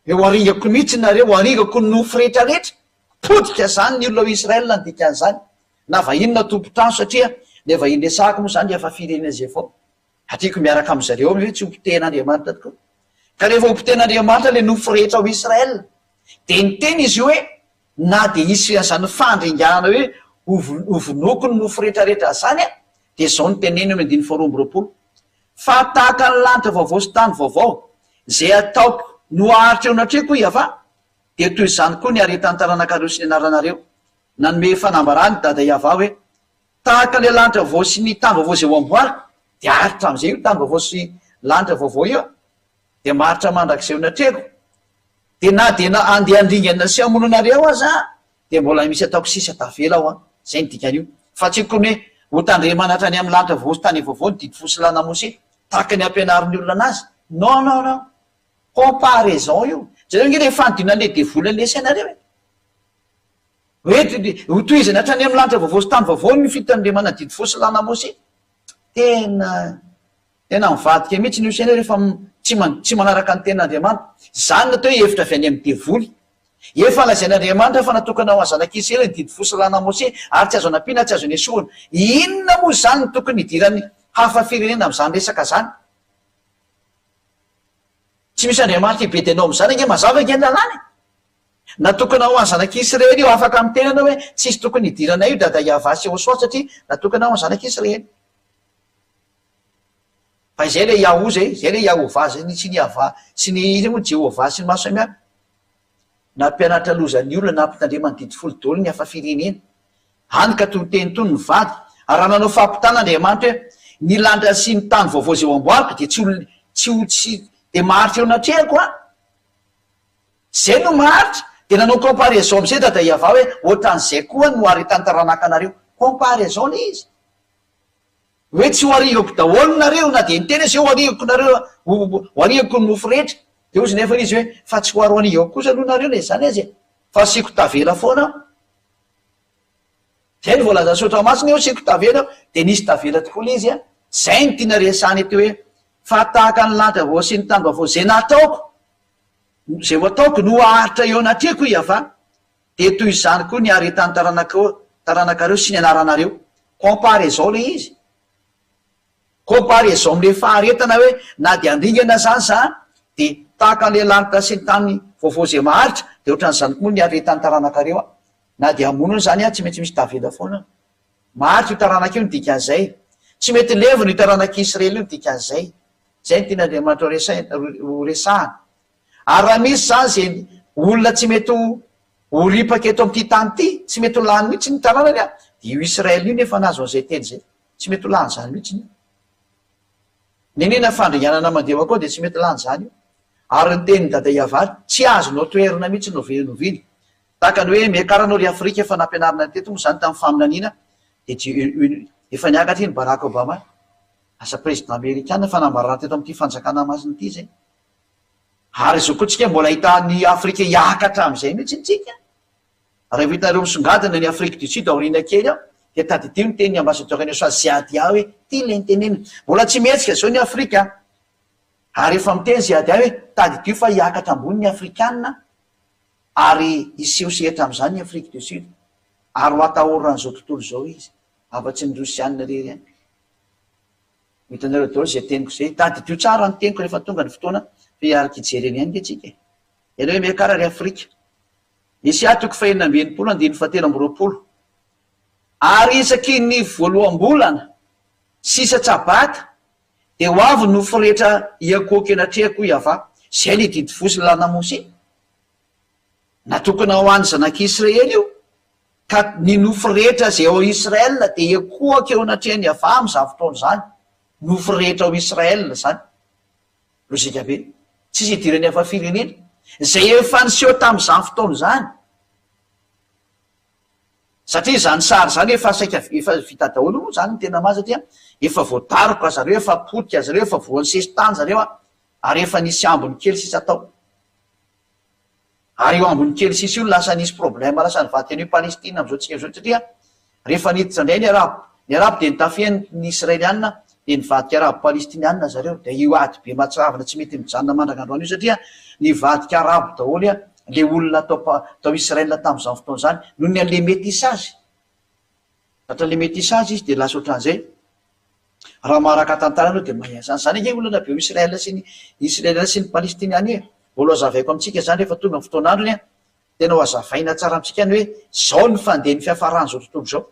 Dia ho aringako mihitsy nareo, ho aringako ny nofo rehetra rehetra. Potika zany ny olona ao Israel ny dikan'izany. Na vahiny na tompon-trano satria ilay vahiny resahako moa zany efa firenena izay vao. Hatriko miaraka amin-dry zareo hoe tsy ho potehin'Andriamanitra tokoa. Ka rehefa ho potehin'Andriamanitra ilay nofo rehetra ao Israel, dia niteny izy io hoe na dia hisy an'izany fandringanana hoe hovonoiko ny nofo rehetra rehetra izany an, dia izao no teneniny eo amin'ny andininy faharoa 22, Fa tahaka ny lanitra vaovao sy tany vaovao, izay ataoko no haharitra eo anatrehako, hoy Yavah, dia toy izany koa ny haretan'ny taranakareo sy ny anaranareo. Nanome fanambarana i Dada Yavah hoe, Tahaka ilay lanitra vaovao sy ny tany vaovao izay ho amboariko, dia haharitra amin'izay io tany vaovao sy lanitra vaovao io, dia maharitra mandrakizay eo anatrehako. Dia na dia andeha handringana sy hamono anareo aza aho, dia mbola misy ataoko sisa tavela ao an! Zay ny dikan'io. Fa tsy tokony hoe ho tandremana hatrany amin'ny lanitra vaovao sy tany vaovao ny didy fo sy lalana Mose, tahaka ny ampianarin'ny olona anazy. Non non non! Comparaison io. Jereo ange le fanodinan'le devoly an'le sainareo e! Hoe ho tohizana hatrany amin'ny lanitra vaovao sy tany vaovao ny fitandremana didy fo sy lalana Mose. Tena. Tena mivadika mihitsy ny io saina io rehefa tsy tsy manaraka ny tenin'Andriamanitra. Izany no atao hoe hevitra avy any amin'ny devoly. Efa lazain'Andriamanitra fa natokana ho an'ny zanak'Israely ny didy fo sy lalàna Mose ary tsy azo anampiana tsy azo nesorina. Inona moa izany no tokony hidiran'ny hafa firenena amin'izany resaka izany? Tsy misy Andriamanitra hibedy anao amin'izany ange mazava ange ny lalàna e! Natokana ho an'ny zanak'Israely io. Afaka miteny ianao hoe tsisy tokony hidiranay io Dada Yavah sy Yehosua satria natokana ho an'ny zanak'Israely. Fa izay ilay Yahoo izay, izay ilay Yahovah izay ny sy ny Yavah sy ny iza moa Jehovah sy ny maro samihafa. Nampianatra loza ny olona nampitandrema ny didy folo daholo ny hafa firenena. Hany ka toy teny toy ny vady. Ary raha nanao fampitana Andriamanitra hoe, Ny lanitra sy ny tany vaovao izay ho amboariko dia tsy ho tsy ho tsy dia maharitra eo anatrehako an! Izay no maharitra. Dia nanao comparaison amin'izay Dada Yavah hoe ohatran'izay koa no haharetan'ny taranaka anareo. Comparaison ilay izy. Hoe tsy ho arihako daholo nareo na dia niteny aza hoe ho arihako nareo ho arihako ny nofo rehetra. Dia hozy nefa izy hoe fa tsy ho aroanihako kosa aloha nareo na izany aza e. Fa asiako tavela foana aho. Zay no voalazan'ny soratra masina eo asiako tavela aho. Dia nisy tavela tokoa ilay izy an. Zay no tiana resahana eto hoe fa tahaka ny lanitra vaovao sy ny tany vaovao izay nataoko, izay ho ataoko no haharitra eo anatrehako i Yavah. Dia toy izany koa ny haretan'ny taranakao, taranakareo sy ny anaranareo. Comparaison ilay izy. Comparaison amin'ilay faharetana hoe na dia handringana izany za dia tahaka an'ilay lanitra sy ny tany vaovao izay maharitra dia ohatran'izany koa ny haretan'ny taranakareo aho. Na dia hamono aza izany aho tsy maintsy misy tavela foana. Maharitra io taranaka io ny dikan'izay. Tsy mety levona io taranak'Israely io ny dikan'izay. Izay no tian'Andriamanitra ho resahana. Ary raha misy izany izay olona tsy mety ho ho ripaka eto amin'ity tany ity, tsy mety ho lany mihitsy ny tanànany an, dia io Israël io nefa nahazo an'izay teny izay. Tsy mety ho lany izany mihitsy io. Nenena fandringanana mandeha ho akao dia tsy mety lany izany io. Ary ny tenin'i Dada Iavary, tsy azonao toherina mihitsy na oviana na oviana. Tahaka ny hoe miakara anao ry Afrika efa nampianarina teto moa izany tamin'ny faminaniana, dia efa niakatra iny Barack Obama, lasa président amerikana, fanambarana teto amin'ity fanjakana masina ity izay. Ary izao koa tsika mbola hahita an'i Afrika hiakatra amin'izay mihitsy tsika. Raha hitanareo misongadina ny Afrique du Sud aoriana kely ao dia tadidio ny tenin'ny ambassadeur an'i Usa Ziadia hoe ity ilay niteneniny. Mbola tsy mihetsika izao ny Afrika ary efa miteny Ziadia hoe tadidio fa hiakatra ambony ny Afrikana ary hiseho sehatra amin'izany ny Afrique du Sud ary ho atahoran'izao tontolo izao izy afa-tsy ny Rosiana irery ihany. Ho hitanareo daholo izay teniko izay. Tadidio tsara ny teniko rehefa tonga ny fotoana fa hiaraka hijery eny ihany nge tsika e. Ianao hoe miakara ry Afrika. Esia toko fahenina amby 60 andininy fahatelo amby 20. Ary isaky ny voaloham-bolana sy isa-tsabata dia ho avy ny nofo rehetra hiankohoka eny anatrehako hoy Yavah. Izay ilay didy fo sy lalàna Mosè. Natokana ho an'ny zanak'Israely io. Ka ny nofo rehetra izay ao Israel dia hiankohoka eo anatrehan'i Yavah amin'izany fotoana izany. Nofo rehetra ao Israel izany. Lojika be. Tsisy idiran'ny hafa firenena. Izay efa niseho tamin'izany fotoana izany. Satria izany sary izany efa saika efa vita daholo moa izany ny tena marina satria efa voadaroka zareo, efa potika zareo, efa voan'ny sesitany zareo ary efa nisy ambiny kely sisa tao. Ary io ambiny kely sisa io no lasa nisy problème lasa nivadika an'io Palestine amin'izao tsika izao satria rehefa niditra indray ny arabo, ny arabo dia nitafihany ny israeliana dia nivadika arabo palestiniana zareo dia io ady be mahatsiravina tsy mety mijanona mandraka androany io satria nivadika arabo daholo le olona tao tao Israël tamin'izany fotoana izany noho ny an'le métissage. Tratra le métissage izy dia lasa ohatran'izay. Raha maharaka tantara ianao dia mahay an'izany. Izany ange olana be ao Israël sy ny Israël sy ny Palestiniana e. Mbola ho hazavaiko amintsika izany rehefa tonga ny fotoan'androny an. Tena ho hazavaina tsara amintsika ny hoe izao ny fandehan'ny fiafaran'izao tontolo izao.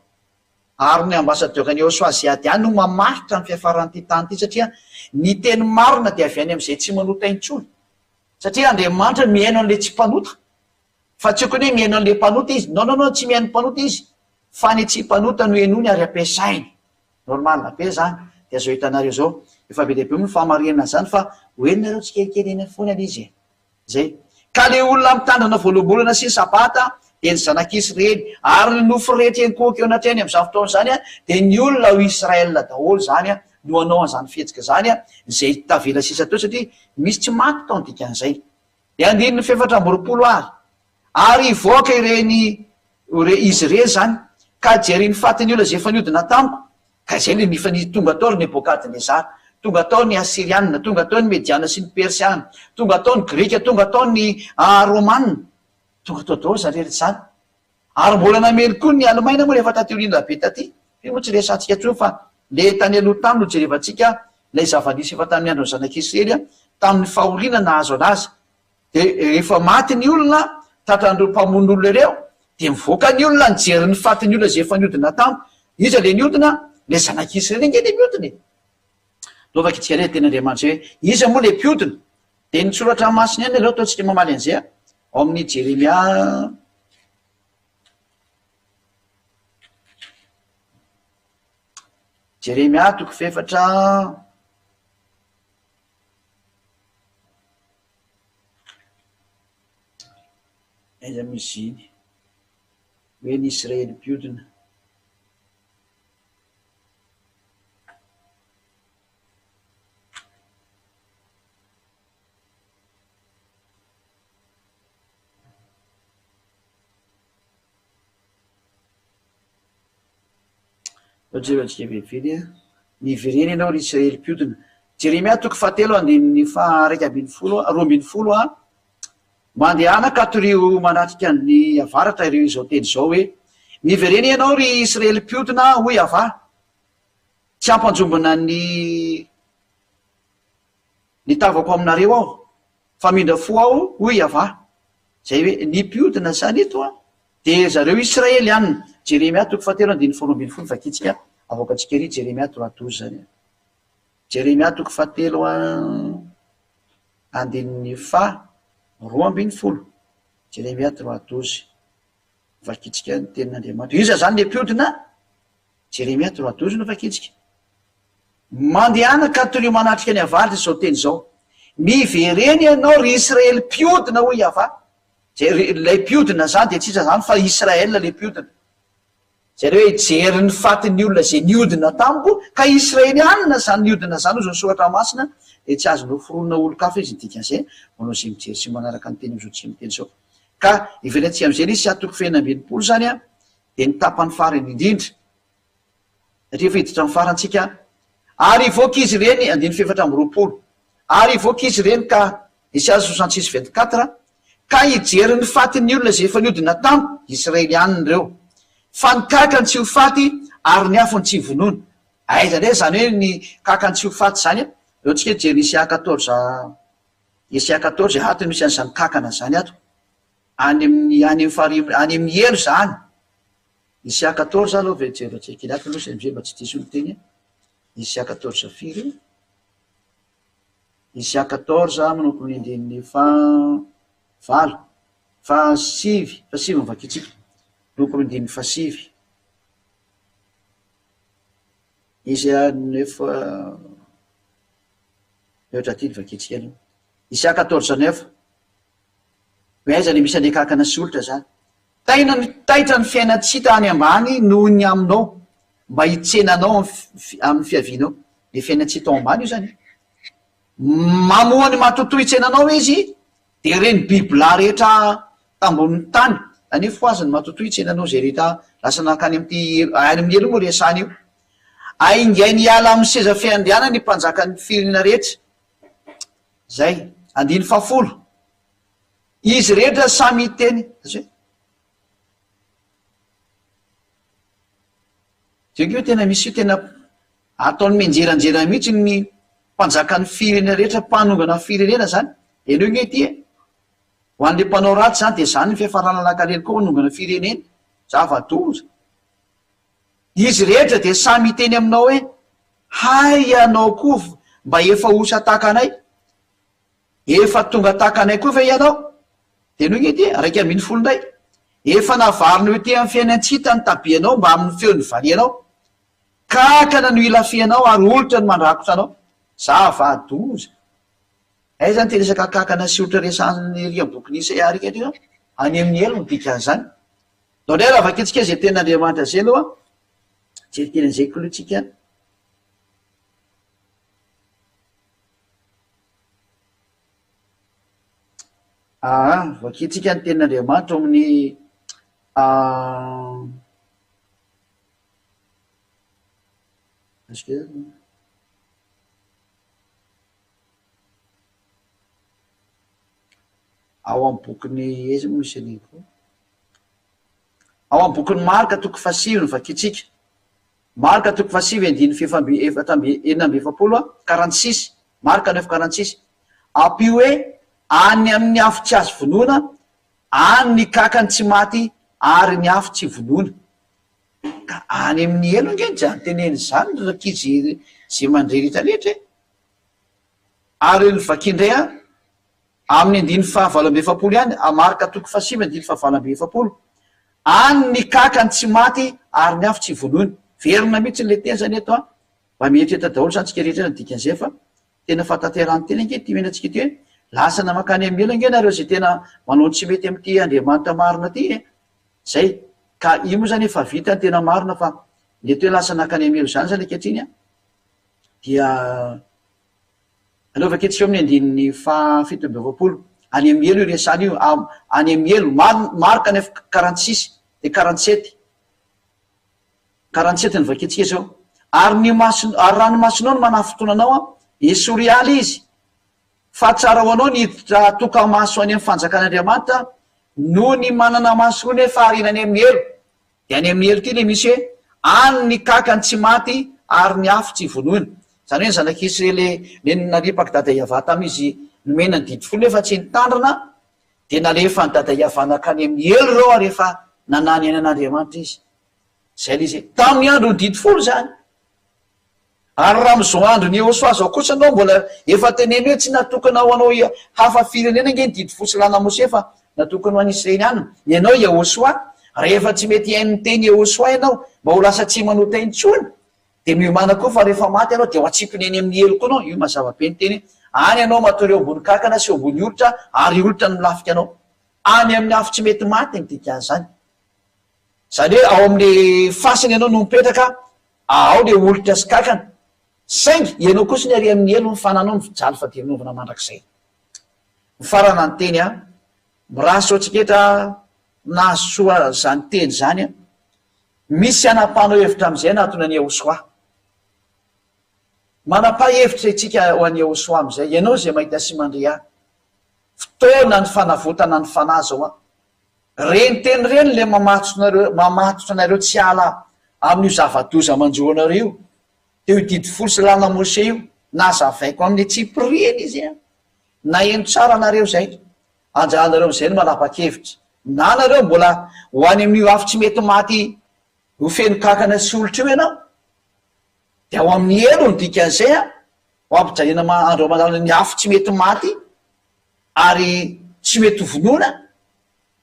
Ary ny ambassadeur an'i Yahoshuah Ziadia no mamaritra ny fiafaran'ity tany ity satria ny teny marina dia avy any amin'izay tsy manota intsony. Satria Andriamanitra mihaino an'ilay tsy mpanota. Fa tsy okony hoe mihaino an'ilay mpanota izy. Non non non tsy mihaino mpanota izy fa ny tsy mpanota no henoiny ary ampiasainy. Normal be zany. Dia zao hitanareo zao. Efa be dia be moa ny fahamarinana an'izany fa ho henonareo tsikelikely eny foana ilay izy e. Zay. Ka le olona mitandrina voaloham-bolana sy ny sabata dia ny zanak'Israely. Ary ny nofo rehetra enkohoka eo anatrehany amin'izany fotoana izany dia ny olona ao Israel daholo izany no hanao an'izany fihetsika izany izay tavela sisa teo satria misy tsy maty tao ny dikan'izay. Ny andininy fahefatra amby 20 ary, Ary hivoaka ireny, ire, izy ireny izany, ka hijery ny fatin'ny olona izay efa niodina tamiko, ka izay ilay efa ni, tonga tao ry Nebokadnezara, tonga tao ny Asyriana, tonga tao ny Mediana sy ny Persiana, tonga tao ny Grika, tonga tao ny Romana, tonga tao daholo izany rehetra izany. Ary mbola namely koa ny Alemaina moa rehefa taty aoriana be taty. Io moa tsy resahantsika intsony fa le tany aloha tany no jerevantsika ilay zava-nisy efa tamin'ny andron'ny zanak'Israely tamin'ny fahoriana nahazo anazy. Dia rehefa maty ny olona tratran'ireo mpamono olona ireo, dia mivoaka ny olona nijery ny fatin'ny olona izay efa niodina taminy. Iza ilay niodina? Ilay zanak'Israely ange ilay miodina e! Ndao vakintsika indray ny tenin'Andriamanitra hoe iza moa ilay mpiodina? Dia ny soratra masina ihany aloha ataontsika mamaly an'izay a! Ao amin'ny Jeremia Jeremia toko fahefatra Aiza moa izy iny? Hoe ny Israely mpiodina. Jerentsika vetivety a. Miverena ianao ry Israely mpiodina. Jeremia toko fahatelo andininy faha 11, 12 a. Mandehana ka torio manatrika ny avaratra ireo izao teny izao hoe, Miverena ianao ry Israely mpiodina, hoy Yavah. Tsy hampanjombona ny ny tavako aminareo aho, fa hamindra fo aho, hoy Yavah. Izay hoe ny mpiodina izany eto an, dia zareo Israelianina. Jeremia toko fahatelo andininy faharoa ambinifolo vakintsika, avoakantsika ery Jeremia trois douze izany an. Jeremia toko fahatelo an, andininy faha 12. Jeremia trois douze. Vakintsika ny tenin'Andriamanitra. Iza izany ilay mpiodina? Jeremia trois douze no vakintsika. Mandehana ka torio manatrika ny avaratra izao teny izao, Miverena ianao, ry Israely mpiodina, hoy Yavah. Izay, ilay mpiodina izany dia tsy iza izany fa Israel ilay mpiodina. Izay ilay hoe hijery ny fatin'ny olona izay niodina tamiko, ka Israelianina izany niodina izany hozy ny soratra masina, dia tsy azo noforonina olon-kafa izy ny dikan'izay, manao izay mijery sy manaraka ny teny amin'izao tsy miteny izao. Ka ivelantsika amin'izay ilay izy, sy atoko feno 66 izany an, dia ny tapany farany indrindra, satria efa hiditra amin'ny farany tsika, ary hivoaka izy ireny, andininy fahefatra amby roapolo, ary hivoaka izy ireny ka, Isaia 66 24, ka hijery ny fatin'ny olona izay efa niodina tamiko, Israelianina ireo, fa ny kakany tsy ho faty ary ny afony tsy vonoina. Aiza indray izany hoe ny kakany tsy ho faty izany an? Aleo tsika hijery Isaia 14, Isaia 14, ato no misy an'izany kakana izany ato. Any amin'ny, any amin'ny farihy, any amin'ny helo izany. Isaia 14 aloha ve jerentsika kely ato aloha izay mba tsy diso ny teny. Isaia 14 firy? Isaia 14 manomboka amin'ny andininy faha valo, faha sivy, faha sivy no vakintsika. Manomboka amin'ny andininy faha sivy. Isaia neuf mihoatra aty ny vakintsika aloha. Isaia 14 neuf. Hoe aiza le misy anekakana sy olitra zany? Taina ny taitra ny fiainan-tsy hita any ambany noho ny aminao, mba hitsena anao amin'ny fiavianao. Le fiainan-tsy hita ao ambany io zany e. Mamoha ny matotoa hitsena anao izy, dia ireny bibilahy rehetra tambonin'ny tany, zany hoe fohazy ny matotoa hitsena anao izay rehetra lasa nankany amin'ity any amin'ny helo moa resahana io. Aingainy hiala amin'ny seza fiandrianany ny mpanjakan'ny firenena rehetra. Zay. Andininy fahafolo. Izy rehetra samy hiteny zay. Zay koa tena misy io tena ataony mianjeranjera mihitsy ny mpanjakan'ny firenena rehetra mpanongana firenena zany. Henoy nge ity e. Ho an'le mpanao ratsy zany dia zany ny fiafarana lakalely koa manongana firenena. Zava-doza. Izy rehetra dia samy hiteny aminao hoe, Hay ianao koa mba efa osa tahaka anay. Efa tonga tahaka anay koa ve ianao? Dia henoy ity, 11 indray. Efa navarina ho ety amin'ny fiainan-tsy hita ny tabianao mbamin'ny feon'ny valianao. Kankana no ilafihanao ary olitra no mandrakotra anao. Zava-doza! Aiza ity resaka kankana sy olitra resahan'ny ery amin'ny bokin'i Isaia ery ity? Any amin'ny helo no dikan'izany. Ndao indray raha vakintsika izay tenin'Andriamanitra izay aloha. Jery kely an'izay k'aloha tsika. Aa, vakintsika ny tenin'Andriamanitra ao amin'ny Ao amin'ny bokin'ny aiza moa misy an'iny koa? Ao amin'ny bokin'i Marka toko fahasivy no vakintsika. Marka toko fahasivy andininy fahefamby amby efatra amby 46 a, quarante six, Marka neuf quarante six. Ampio hoe any amin'ny afo tsy azo vonoina. Any ny kakany tsy maty ary ny afo tsy vonoina. Ka any amin'ny helo ange izany teneny izany ry rankizy ze mandre rehetra rehetra e! Ary ny vaky indray an, amin'ny andininy faha 48 ihany, Marka toko faha sivy andininy faha 48, Any ny kakany tsy maty ary ny afo tsy vonoina. Verina mihitsy ilay teny izany eto an, mba mieritreritra daholo izany tsika rehetra ny dikan'izay fa tena fahatanterahan'ny teny ange ity omena antsika ity hoe lasana mankany amin'ny helo ange nareo izay tena manao ny tsy mety amin'ity Andriamanitra marina ity e! Zay. Ka io moa zany efa vita ny tena marina fa ny eto hoe lasa nankany amin'ny helo izany zany ankehitriny an, dia aleo vakintsika eo amin'ny andininy faha 47. Any amin'ny helo io resahana io, any amin'ny helo, Marc 9 46 et 47. 47 ny vakintsika izao. Ary ny maso, ary raha ny masonao no manafintohina anao an, esory hiala izy, Fa tsara ho anao ny hiditra toka-maso any amin'ny fanjakan'Andriamanitra noho ny manana maso roa nefa ariana any amin'ny helo. Dia any amin'ny helo ity ilay misy hoe, any ny kakany tsy maty ary ny afo tsy vonoina. Izany hoe ny zanak'Israely le naripak'i Dada Yavah tamin'izy nomena ny didy folo nefa tsy nitandrina dia nalefan'i Dada Yavah nankany amin'ny helo ireo ary efa nanany aina an'Andriamanitra izy. Izay ilay izy. Tamin'ny andron'ny didy folo izany. Ary raha amin'izao andron'i Yehosua izao kosa ianao mbola efa teneno hoe tsy natokana ho anao hafa firenena ange ny didy fo sy lalàna Mose fa natokana ho an'ny Israeliana. Ianao Yehosua, rehefa tsy mety hihaino ny teny Yehosua ianao mba ho lasa tsy manota intsony dia miomàna koa fa rehefa maty ianao dia ho atsipiny eny amin'ny helo koa ianao, io mazava be ny teny hoe any ianao matory eo ambony kankana sy eo ambony olitra ary olitra no milafika anao. Any amin'ny afo tsy mety maty ny dikan'izany. Izany hoe ao amin'ny fasana ianao no mipetraka Ao le olitra sy kakana. Saingy ianao kosa ny ary amin'ny helo ny fananao mijaly fadiranovana mandrakizay. Mifarana ny teny an. Mirary soa antsika eto an, nahazo soa zany teny zany an. Misy hanapahanao hevitra amin'izay hanatona an'i Yahoshuah. Manapaha hevitra itsika ho an'i Yahoshuah amin'izay. Ianao izay mahita sy mandre ahy. Fotoana ny fanavotana ny fanahy zao an. Reny teny ireny le mamatotra mamatotra anareo tsy hiala amin'io zava-doza manjo anareo io, teo io didy folo sy lalana Mose io, nazavaiko amin'ny antsipiriany izy an! Naheno tsara nareo zay, anjaranareo amin'izay no manapa-kevitra, na nareo mbola ho any amin'io afo tsy mety maty ho feno kankana sy olitra io ianao, dia ao amin'ny helo ny dikan'izay an, ho ampijaliana andro aman'alina ny afo tsy mety maty, ary tsy mety ho vonoina,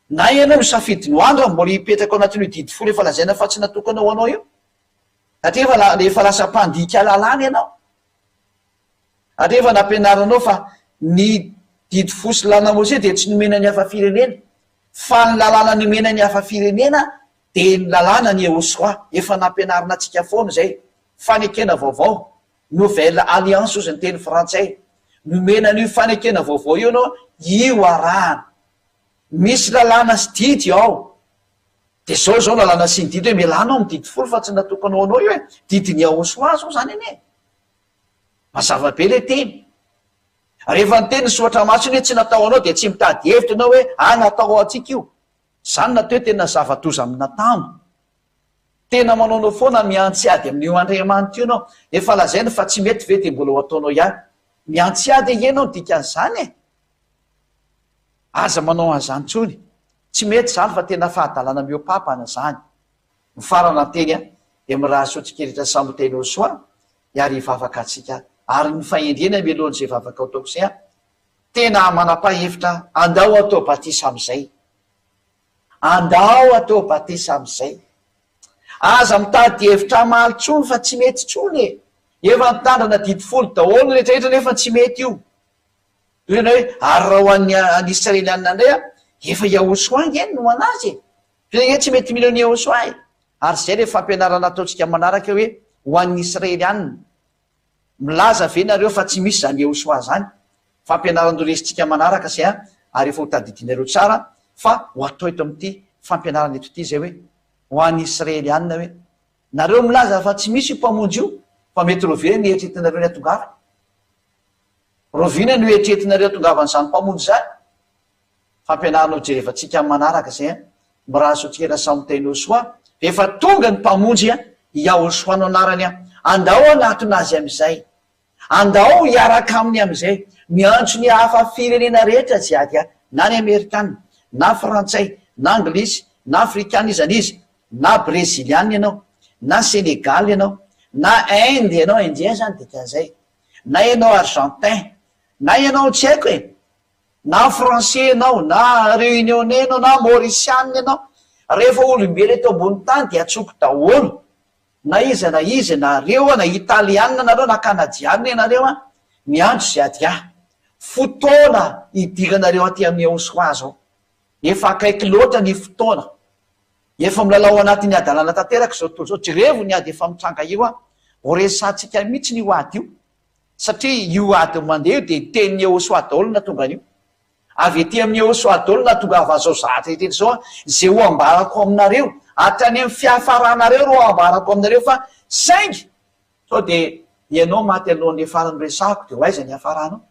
na ianao misafidy ny ho andro mbola hipetraka ao anatin'io didy folo efa lazaina fa tsy natokana ho anao io, satria efa efa lasa mpandika lalàna ianao, ary efa nampianarinao fa ny didy folo sy lalàna Mosesy dia tsy nomena ny hafa firenena, fa ny lalàna nomena ny hafa firenena dia ny lalàna ny Yehosua, efa nampianarina antsika foana izay, fanekena vaovao. Nouvelle alliance ozy ny teny frantsay. Nomena an'io fanekena vaovao io ianao, io arahana. Misy lalàna sy didy ao. Dia zao zao lalàna sy ny didy hoe mialà anao amin'ny didy folo fa tsy natokana ho anao io e. Didin'i Yahoshuah zao zany anie e. Mazava be le teny. Rehefa niteny ny soratra masina hoe tsy natao ho anao dia tsy mitady hevitra ianao hoe ah natao ho antsika io. Zany natao hoe tena zava-doza amin'atambo. Tena manaonao foana miantsy ady amin'io Andriamanitra io ianao. Efa lazainy fa tsy mety ve dia mbola ho ataonao ihany. Miantsy ady ange ianao ny dikan'izany e! Aza manao an'izany intsony. Tsy mety izany fa tena fahadalana mihoa-papana izany. Mifarana ny teny a, dia mirary soa antsika rehetra samy ho teny soa ary hivavaka antsika ary ny fahendrena mialohan'izay vavaka ho ataoko izay a, tena manapa-hevitra andao atao batisa amin'izay. Andao atao batisa amizay. Aza mitady hevitra hamaly tsony fa tsy mety tsony e! Efa nitandrina didy folo daholo ny rehetra rehetra nefa tsy mety io. Toy ny hoe ary raha ho an'ny an'ny Israelianina indray an, efa Yahoshuah ange no anazy e! Toy ny hoe tsy mety mino an'i Yahoshuah e! Ary izay ilay fampianarana ataontsika manaraka hoe ho an'ny Israelianina. Milaza ve nareo fa tsy misy zany Yehosua zany? Fampianarana ho resintsika manaraka se a, ary efa ho tadidinareo tsara fa ho atao eto amin'ity fampianarana eto ity zay hoe, ho an'ny Israelianina hoe, nareo milaza fa tsy misy io Mpamonjy io, fa mety rovina ny eritreretinareo ny hatongavany? Rovina no eritreretinareo hatongavan'izany Mpamonjy izany? Fampianarana ho jerevantsika amin'ny manaraka izay an! Mirary soa antsika samy ho tahin'i Yehosua. Efa tonga ny Mpamonjy an! Yahoshuah no anarany an! Andao hanatona Azy amin'izay. Andao hiaraka Aminy amin'izay. Miantso ny hafa firenena rehetra jiady an! Na ny Amerikana, Na frantsay, na anglisy, na afrikana iza n'iza, na breziliana ianao, na senegaly ianao, na inde ianao, indien zany dikan'izay, na ianao argentin, na ianao tsy haiko e! Na français ianao, na réunionnais ianao, na mauriciana ianao, rehefa olombelo eto ambony tany dia antsoiko daholo, na iza na iza ianareo an, na italiana nareo na canadiana ianareo an, miandry izay adiahy. Fotoana hidiranareo aty amin'ny Eoswa zao. Efa akaiky loatra ny fotoana. Efa milalao anatin'ny hadalana tanteraka izao tontolo izao. Jerevo ny ady efa mitranga io an, ho resahantsika mihitsy io ady io. Satria io ady mandeha io dia tenin'i Yehosua daholo no nahatonga an'io. Avy ety amin'i Yehosua daholo no nahatongava an'izao zavatra rehetra izao an, izay ho ambarako aminareo, hatrany amin'ny fiafaranareo ro ambarako aminareo fa saingy sao dia ianao maty alohan'ny hiafaran'ny resahako dia ho aiza ny hiafaranao?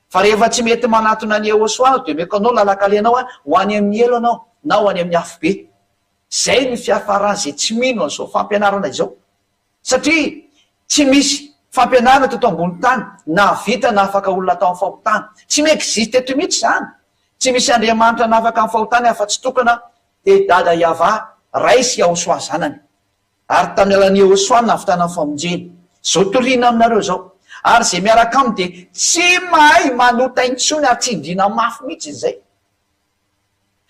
Fa rehefa tsy mety manatona an'i Yehosua aho dia omeko anao lalan-kalehanao an, ho any amin'ny helo ianao na ho any amin'ny afobe. Izay no fiafaran'izay tsy mino an'izao fampianarana izao. Satria tsy misy fampianarana teto ambony tany nahavita nahafaka olona tao amin'ny fahotana. Tsy mi-existe eto mihitsy izany. Tsy misy Andriamanitra nahafaka ny fahotany afa-tsy tokana dia Dada Yavah, Ray sy Yahosoa Zanany. Ary tamin'ny alalan'i Yahosoa no nahavitana ny famonjena. Izao toriana aminareo izao. Ary izay miaraka aminy dia tsy mahay manota intsony ary tsindriana mafy mihitsy izay.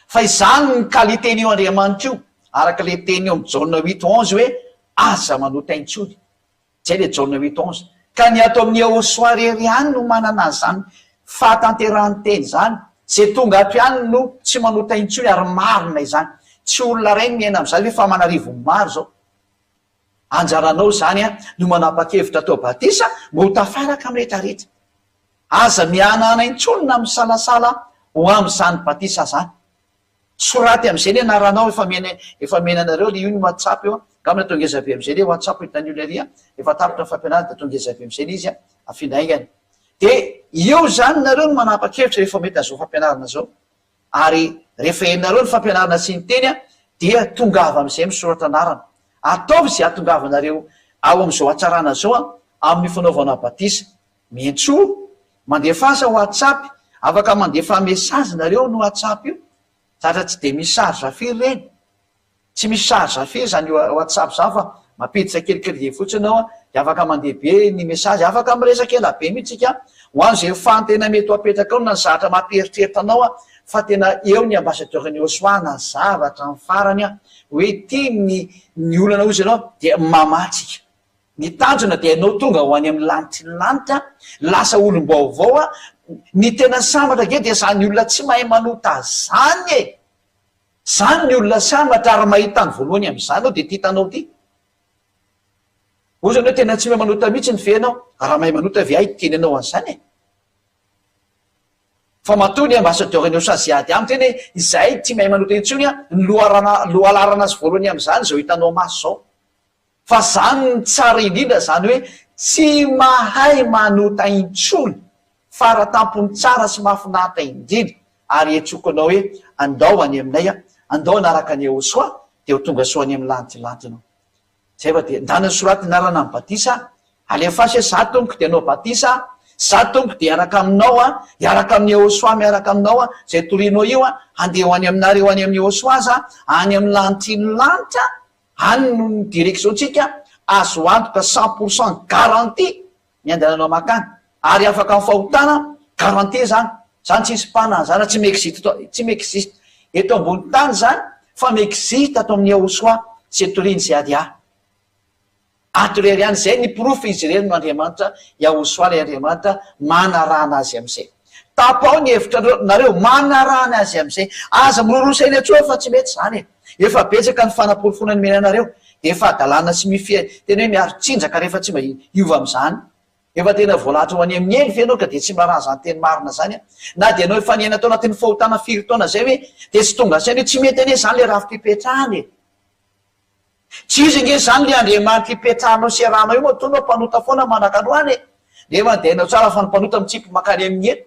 Fa izany ny qualité-n'io Andriamanitra io, araka ilay teny eo amin'ny Jaona huit onze hoe, aza manota intsony. Izay ilay Jaona huit onze. Ka ny ato amin'ny Yahoshuah irery ihany no manana an'izany fahatanterahan'ny teny izany. Izay tonga ato ihany no tsy manota intsony ary marina izany. Tsy olona iray no miaina amin'izany fa aman'arivony maro izao. Anjaranao izany no manapa-kevitra atao batisa mba ho tafaraka amin'ny rehetrarehetra. Aza mihanahana intsony na misalasala ho amin'izany batisa zany. Soraty amin'izay ny anaranao efa mena efa mena anareo le io ny whatsapp io an, angamba atao ngeza be amin'izay le whatsapp hitan'ny olona ery an, efa tapitra ny fampianarana de atao ngeza be amin'izay le izy an, afindra haingana. De eo zany nareo no manapa-kevitra rehefa mety an'izao fampianarana zao. Ary rehefa henonareo ny fampianarana sy ny teny an, dia tongava amin'izay misoratra anarana. Ataovy izay hahatongavanareo ao amin'izao hatsarana zao an, amin'ny fanaovana batisa. Miantsoa, mandefasa whatsapp, afaka mandefa message nareo ny whatsapp io, zatra tsy de misy charge firy ireny, tsy misy charge firy zany whatsapp zany fa mampiditra kelikely fotsiny ao de afaka mandeha be ny message, afaka miresaka ela be mihitsy tsika, ho an'izay fan tena mety ho apetraka ao na ny zatra mampieritreritra anao an, fa tena eo ny ambassadeur ny Yosua na zavatra ny farany an, hoe ity ny ny olana ozy ianao dia mamaha tsika. Ny tanjona dia ianao tonga ho any amin'ny lanitry ny lanitra, lasa olom-baovao a, ny tena sambatra ange dia izany olona tsy mahay manota zany e! Zany ny olona sambatra ary mahita ny voalohany amin'izany aho dia ity hitanao ity. Hoy izany hoe tena tsy mahay manota mihitsy ny ve ianao? Raha mahay manota ve aho hiteny anao an'izany e? Fa matoa ny ambassadeur ny OSA ziady amiko teny hoe izahay tsy mahay manota intsony a, ny loharana lohalarana azy voalohany amin'izany izao hitanao maso izao. Fa zany ny tsara indrindra zany hoe tsy mahay manota intsony, faratampony tsara sy mahafinaritra indrindra ary etsoko anao hoe andao any aminay a, andao hanaraka an'i Yehosua dia ho tonga soa any amin'ny lantilanty ianao. Zay fa dia ndana soraty anarana amin'ny batisa, alefaso hoe za tompoko dia hanao batisa, za tompoko dia hiaraka aminao a, hiaraka amin'i Yehosua miaraka aminao a, zay torianao io a, handeha ho any aminareo any amin'i Yehosua za, any amin'ny lantin'ny lanitra, Any no ny direction tsika azo antoka cent pour cent garantie ny andehananao makany ary afaka amin'ny fahotana garantie zany, zany tsisy mpanana zany tsy mi-existe tsy mi-existe eto ambony tany zany fa mi-existe ato amin'ny Yahoshuah sy toriany sy Adiah. Ato irery ihany izay ny porofo izy irery no Andriamanitra, Yahoshuah ilay Andriamanitra, manarahana azy amin'izay. Tapaho ny hevitra nareo, manarahana azy amin'izay. Aza miroroa saina intsony fa tsy mety izany e. Efa betsaka ny fanaporofoana nomena anareo, dia efa hadalana sy mifehy tena hoe miaro tsinjaka rehefa tsy mba hiova amin'izany. Efa tena voalahatra ho any amin'ny helo ve ianao ka dia tsy miraharaha izany teny marina izany an? Na dia ianao efa niaina tao anatin'ny fahotana firy taona izay hoe dia tsy tonga saina hoe tsy mety anie izany ilay rafi-pipetrahana e! Tsy izy ange izany ilay Andriamanitra ipetrahanao sy iarahanao io matoa ianao mpanota foana manak'androany e! Nefa dia hainao tsara fa ny mpanota mitsipy mankany amin'ny helo.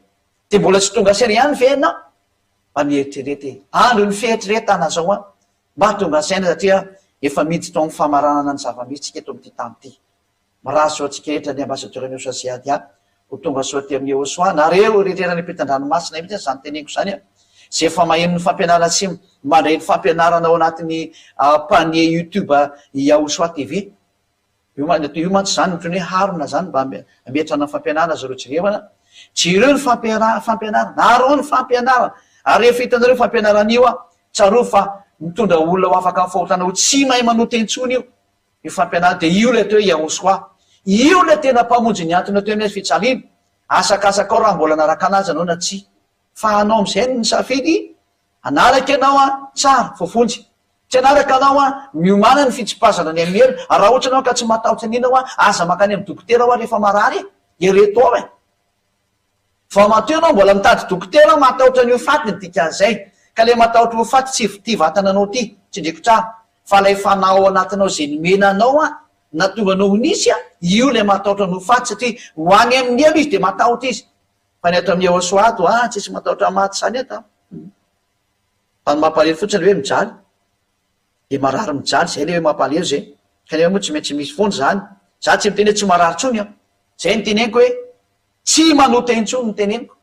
Dia mbola tsy tonga saina ihany ve ianao? Mba mieritrereta e! Andro ny fieritreretana izao an! Mba tonga saina satria efa miditra ao amin'ny famaranana ny zava-misy tsika eto amin'ity tany ity. Mirary soa antsika rehetra ny Ambassadeur Neosa Ziadia ho tonga soa aty amin'ny Eosoa. Nareo rehetra eran'ny ampitan-dranomasina mihitsy izany teneniko izany an! Izay efa maheno ny fampianarana sy mandray ny fampianarana ao anatin'ny panier youtube Yahoshua TV. Io io mantsy izany ohatran'ny hoe harona izany mba hametrahana ny fampianarana zareo jerevana. Jereo ny fampiara fampianarana, araho ny fampianarana. Ary rehefa hitanareo io fampianarana io an, tsarovy fa mitondra olona ho afaka amin'ny fahotana ho tsy mahay manota intsony io. Io fampianarana dia io ilay atao hoe Yahoshua. Io ilay tena mpamonjy nihantona teo amin'ny hazo fijaliana. Asakasakao raha mbola nanaraka anazy ianao na tsia. Fa anao amin'izay no nisafidy hanaraka ianao an, tsara, voavonjy. Tsy hanaraka anao an, miomàna ny fitsipazana ny amin'ny helo, ary raha ohatra ianao ka tsy matahotra an'iny hoa, aza mankany amin'ny dokotera hoa rehefa marary e! Ereto ao e! Vao matoa ianao mbola mitady dokotera matahotra ny ho faty ny dikan'izay, ka ilay matahotra ho faty tsy ity vatana anao ity, tsindriko tsara, fa ilay fanahy ao anatinao izay nomena anao an, nahatonga anao ho nisy an, io ilay matahotra ny ho faty satria ho any amin'ny helo izy dia matahotra izy. Fa ny ato amin'ny Yehosoa ato ah, tsisy matahotra maty izany eto an. Fa ny mampalahelo fotsiny hoe mijaly, dia marary mijaly, izay ilay hoe mampalahelo izay. Kanefa moa tsy maintsy misy foana izany. Za tsy miteny hoe tsy marary intsony an. Izay no teneniko hoe tsy manota intsony no teneniko.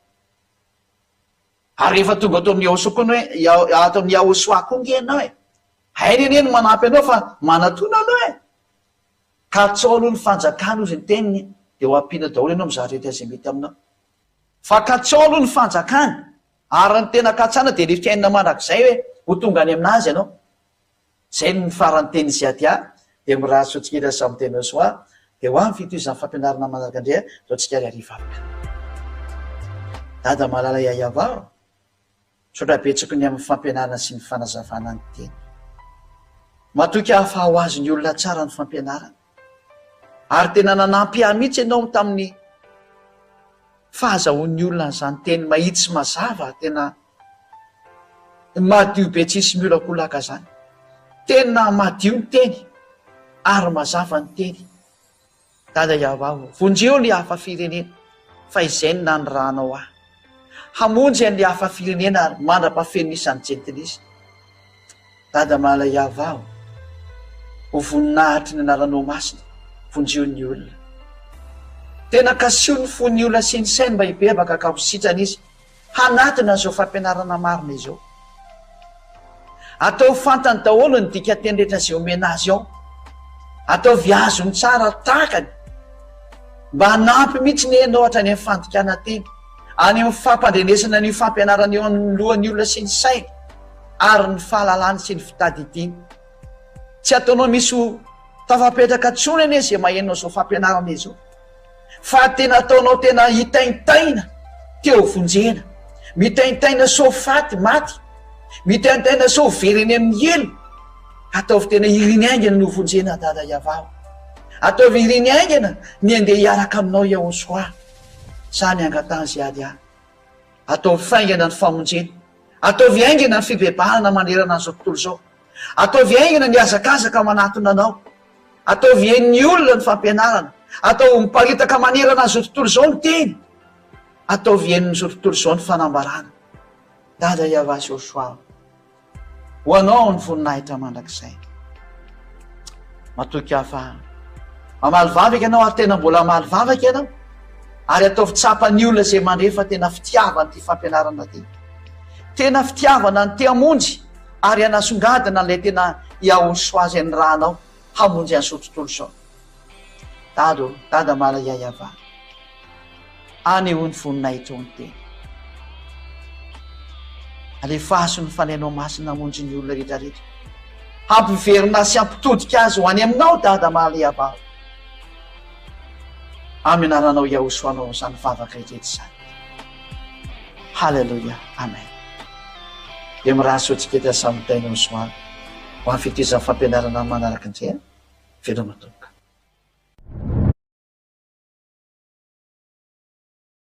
Ary rehefa tonga ato amin'ny Yehosoa koa ny hoe, ato amin'ny Yahosoa koa nge ianao e. Hainy anie ny manampy anao fa manatona aloha e. Katsao aloha ny fanjakana ozy ny teniny dia ho ampiana daholo ianao amin'ny zavatra rehetra izay mety aminao. Fa katsao aloha ny fanjakany ary ny tena katsana dia le fiainana mandrakizay hoe ho tonga any aminazy ianao. Zay ny faran'ny teny Ziadia dia mirary soa antsika rehetra samy tena soa dia ho avy fitohizan'ny fampianarana manaraka indray zao tsika ary hivavaka. Dada malala Yayava ô! Misaotra betsaka ny amin'ny fampianarana sy ny fanazavana ny teny. Matoky aho fa ho azon'ny olona tsara ny fampianarana. Ary tena nanampy ahy mihitsy ianao tamin'ny fahazahoan'ny olona an'izany teny mahitsy sy mazava tena madio be tsisy miolakolaka izany. Tena madio ny teny ary mazava ny teny. Dada Yahweh ô, vonjeo ny hafa firenena, fa izay no nanirahanao ahy. Hamonjy an'ny hafa firenena ary mandra-pahafeno ny isan'ny jentilisa. Dada malala Yahweh ô, ho voninahitry ny anaranao masina, vonjeo ny olona. Tena kasiho ny fon'ny olona sy ny sainy mba hibebaka ka ho sitrana izy. Hanatona an'izao fampianarana marina izao. Ataovy fantany daholo ny dikanteny rehetra izay omena azy ao. Ataovy azony tsara takany mba hanampy mihitsy ny ianao hatrany amin'ny fandikana teny, any amin'ny fampandrenesana an'io fampianarana io amin'ny lohan'ny olona sy ny sainy ary ny fahalalany sy ny fitadidiany. Tsy ataonao misy ho tafapetraka intsony anie izay maheno an'izao fampianarana izao. Fa tena ataonao tena hitaintaina te ho vonjena, mitaintaina sao faty, maty, mitaintaina sao very any amin'ny helo, ataovy tena iriny haingana ny ho vonjena Dada Yavah o. Ataovy iriny haingana ny handeha hiaraka aminao Yahoshuah. Zany angatahan ze ady ahy. Ataovy faingana ny famonjena. Ataovy haingana ny fibebahana manerana an'izao tontolo izao. Ataovy haingana ny hazakazaka manatona anao. Ataovy henon'ny olona ny fampianarana. Ataovy miparitaka manerana an'izao tontolo izao ny teny. Ataovy henon'izao tontolo izao ny fanambarana. Dada Yavah Joshua, ho anao ny voninahitra mandrakizay. Matoky aho fa mamaly vavaka ianao ary tena mbola hamaly vavaka ianao. Ary ataovy tsapan'ny olona izay mandre fa tena fitiavana ity fampianarana ity. Tena fitiavana ny te hamonjy ary hanasongadina an'ilay tena Yahoshua izay nirahanao hamonjy an'izao tontolo izao. Dada ô, Dada malala Yayavah, anehoy ny voninahitrao ny teny. Alefaso ny Fanahinao Masina hamonjy ny olona rehetra rehetra. Hampiverina sy hampitodika azy ho any aminao Dada malala Yavah. Amin'ny anaranao Yahoshua no izany vavaka rehetra izany. Haleloia Amen Dia mirary soa antsika eto samy mitaina ho soa ho amin'ny fitohizan'ny fampianarana manaraka indray a! Veloma tompoko.